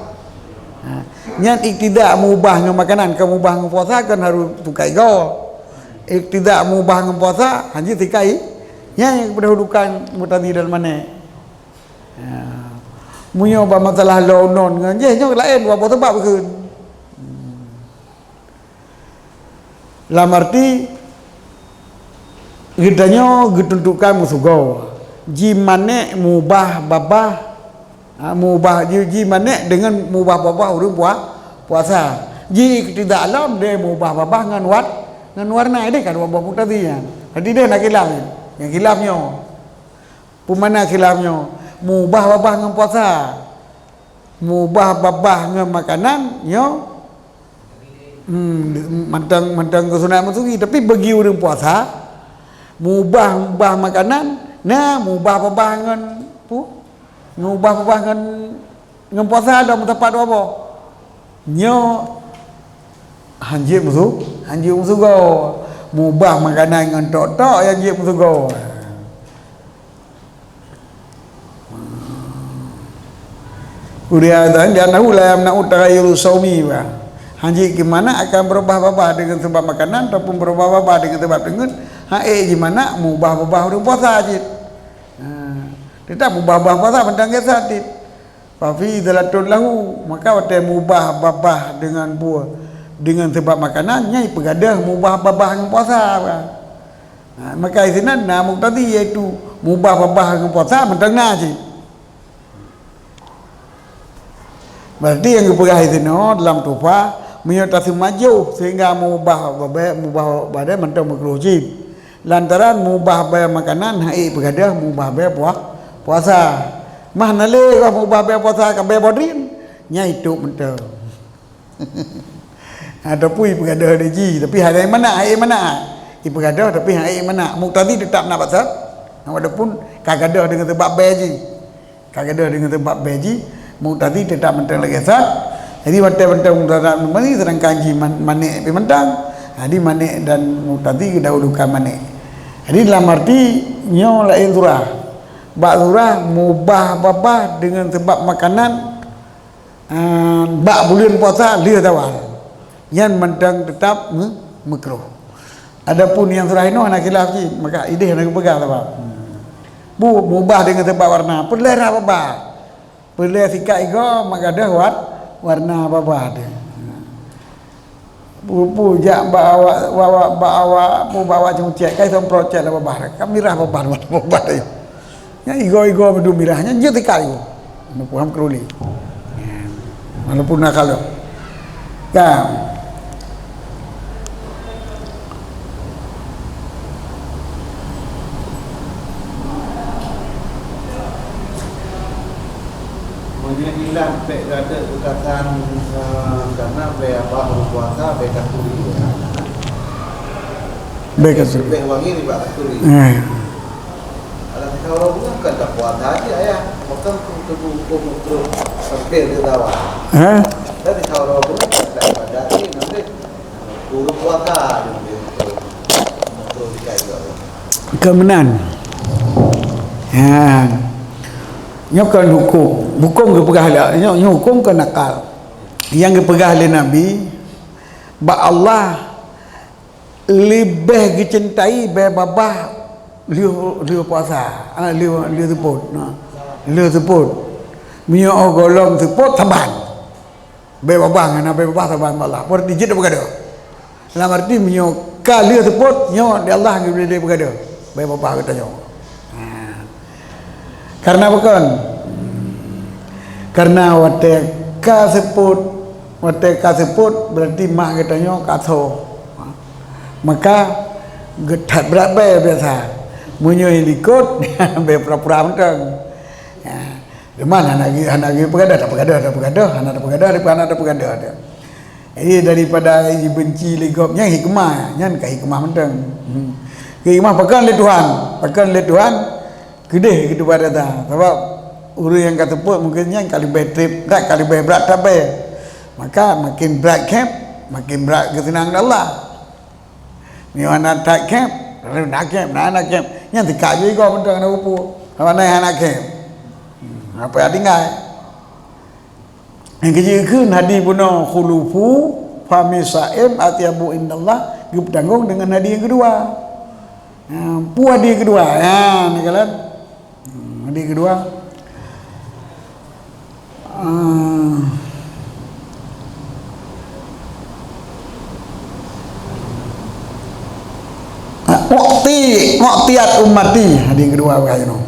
Ha. Nyan iktidak mubah ngon makanan, kamu mubah ngon puasa kan harus tukai go. Iktidak mubah ngon puasa, hanjeuet tikai. Nyan nyang keudahulukan muqtadi dan manék. Ya. Meunyoe bak masalah lôn ngon jih nyoe laén, dua boh teubab kheun. Hmm. Lam arti geutanyoe geutuntukkan meusugoe, jimanék mubah babah, ha, mubah ji, jimanék deungon mubah babah ureuëng pua, puasa. Ji iktidak lom deh mubah babah ngon wat, ngon warna deh ka dua boh muqtadi nyan. Jadi deh na khilaf nyan. Nyang khilaf nyoe. Peue makna khilaf nyoe? Mubah babah ngon puasa. Mubah babah ngon makanan nyoe, hmm, mantong, mantong keu sunat meusugi, tapi bagi ureuëng puasa, mubah, mubah makanan, na mubah babah ngon pu-, mubah babah ngon, ngon puasa dak meusapat dua boh. Nyoe hanjeuet meusu-, hanjeuet meusugoe. Mubah makanan ngon tok-tok nyang jeuet meusugoe. Uria dan li'annahu la yamna'u taghayyuru shaumi, bah. Hanjeuet gimana akan beurubah babah deungon sabab makanan ataupun beurubah babah deungon sabab deungon, han ék gimana mubah babah ureuëng puasa cit. Ha, teutap mubah babah puasa mantong gét that cit. Fa fi izalatun lahu, maka watée mubah babah deungon buah, deungon sabab makanan, nyan ipeugadeuh mubah babah ngon puasa, bah. Ha, maka isinan na muqtadi, yaitu mubah babah ngon puasa mantong na cit. Berarti nyang geupeugah isinoe dalam tufa, meunyoe taseumajoh sehingga mubah babah, mubah badai mantong makruh cit. Lantaran mubah bée makanan han ék peugadeuh mubah bée puah-, puasa. Mah na lé roh mubah bée puasa ka bée bodrin, nyan itôb mantong. Ataupun ipeugadeuh lé jih, tapi hana mangat, han ék mangat. Ipeugadeuh tapi han ék mangat. Muqtadi teutap na bak sat, walaupun ka gadeuh deungon sabab bée jih. Ka gadeuh deungon sabab bée jih, muqtadi teutap mantong lagée sat, Jadi, watée mantong Murtadha meunan, sedangkan jih Man-, Manik pih mantong. Jadi, Manik dan Murtadha geudahulukan Manik. Jadi, dalam arti nyoe laén surah. Bak surah mubah babah deungon sabab makanan, ah, bak buleuen puasa lheueh zawal. Nyan mantong teutap me-, meukruh. Adapun nyang surah inoe hana khilaf cit, maka idéh hana geupeugah sabab. Bu, mubah deungon sabab warna, peureulée rhah babah. Peureulée sikat igoe mak gadôh wat-, warna babah teuh. Peue-peue jak bak awak, bak awak, bak awak, peue bak awak ceumeutiek, kai semprot cét lam babah teuh. Ka mirah babah, babah teuh. Nyan igoe-igoe meudum mirah, nyan jeuet sikat igoe. Neupeuham keuruli. Walaupun na kalon. Ka. Meunyoe ilang pék gadôh beukatan, eh, karena bèe babah puasa, bèe kasturi. Bèe kasturi. Lebih wangi daripada kasturi. Eh. Alah, kita orang bukan tak puasa aja, ya. Bukan tubuh hukum terus sampai di bawah. Eh? Tapi kita orang bukan tak pada hati, nanti guru puasa aja dia terus, terus dikaji. Keumenan. Ha. Nyoe kon hukum. Hukum geupeugah lé, nyoe, nyoe hukum kon nakal. Nyang geupeugah lé Nabi, bak Allah leubeh geucintai bèe babah lheueh, lheueh puasa, ah, lheueh, lheueh seupôt, nah. Lheueh seupôt. Meunyoe gohlom seupôt, saban. Bèe babah ngon hana bèe babah saban bak Allah. Berarti jeuet tapeugadôh. Dalam arti meunyoe ka lheueh seupôt, nyoe di Allah geubri lé peugadôh. Bèe babah geutanyoe. Ha. Karena pakon? Karena watèe ka seupôt, watèe ka seupôt, berarti mak geutanyoe ka tho. Maka geuthat brat bèe biasa. Meunyoe likot, bèe pura-pura mantong. Ya. Cuman hana ge-, hana geupeugadôh, tapeugadôh, tapeugadôh, hana tapeugadôh, hana tapeugadôh. Jadi, daripada jibenci lé gob, nyan hikmah, nyan ka hikmah mantong. Hmm. Hikmah pakon lé Tuhan, pakon lé Tuhan, keudeh keudua data. Sabab ureueng nyang ka seupôt mungken nyan ka leubeh trép, dak ka leubeh brat that bèe. Maka makin brat khép, makin brat geuseunang lé Allah. Meunyoe hana that khép, na khép, na, na khép. Nyan teuka jih igoe mantong hana peue-peue. Sabab na hana khép. Hmm, apa yang tinggai? Nyang keujeuet kheun hadi bunoe khulufu fami shaim atyabu indallah geupeutanggong deungon hadi nyang keudua. Ha, peue hadi nyang keudua? Ha, neukalon. Hmm, hadi nyang keudua. Ah. Ah, u'ti, u'tiyat ummati. Hadi nyang keudua bak inoe.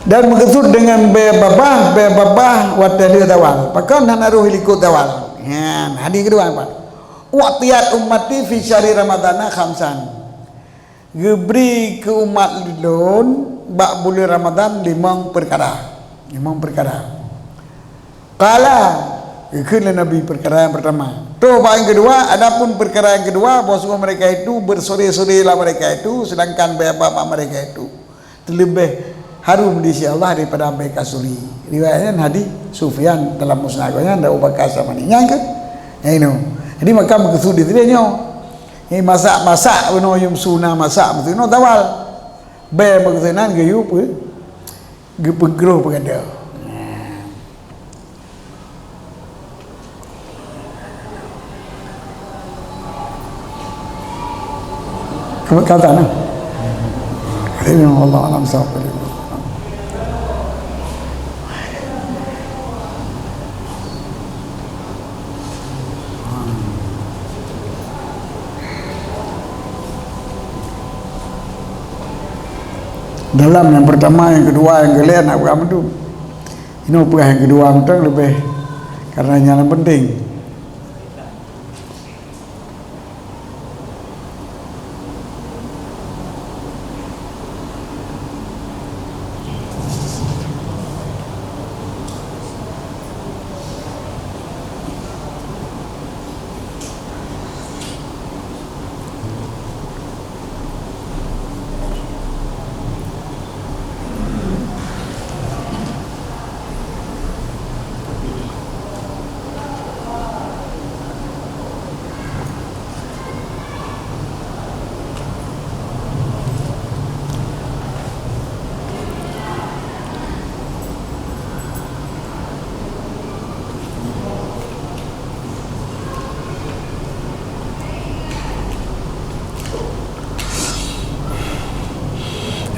Dan meukeusut deungon bèe babah, bèe babah watèe lheueh zawal. Pakon hana roh likot zawal. Nyan, hadi keudua pat. U'tiyat ummati fi syahri ramadhana khamsan. Geubri keu umat lôn bak buleuen Ramadhan limong peukara. Limong peukara. Qala, geukheun lé Nabi peukara nyang peurtama. Toh bak nyang keudua, adapun peukara nyang keudua, bahwasungguh mereka itu bersore-sore lah mereka itu, sedangkan bèe babah mereka itu teuleubeh harum di sisi Allah daripada bèe kasturi. Riwayat nyan hadis Sufyan dalam Musnad gobnyan dan Abu Bakar Samani. Nyan kan? Nyan inoe. Jadi maka meukeusut di sini nyoe. Nyan masak-masak bunoe yum suna masak meutunoe tawal. Bèe meukeusut nan geuyue peu-, geupeugroh peugadôh. Kata na. Ini Allah alam sawab. Dalam nyang peurtama, nyang keudua, nyang keulhèe hana peugah mandum. Inoe peugah nyang keudua mantong leubeh, karena nyan nyang penting.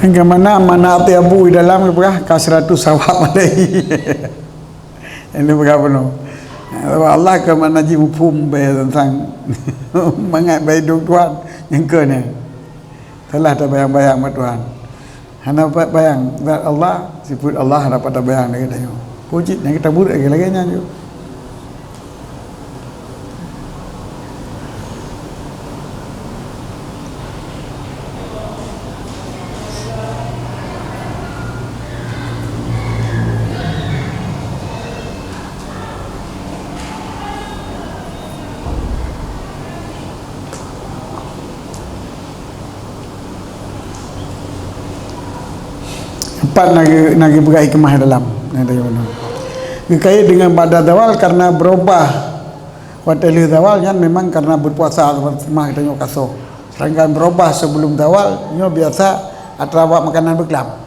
Nyang keu mana, mana até abu di dalam geupeugah, kasratu sawab alaihi. Ini peugah bunoe. Sabab Allah keu mana jih muphom bèe teuntang mangat bak idong Tuhan nyang keu nyan. Salah tabayang-bayang bak Tuhan. Hana pat bayang zat Allah, sifeuet Allah hana pat tabayang lagèe tanyoe. Peue cit nyang geutabeuet lagèe-lagèe nyan ju. Empat na geu-, na geupeugah hikmah dalam, na geupeugah. Geukait dengan ba'da zawal karena berubah. Watèe lheueh zawal nyan memang karena berpuasa, teuma geutanyoe kasoe. Sedangkan berubah sebelum zawal, nyoe biasa atra bak makanan beuklam.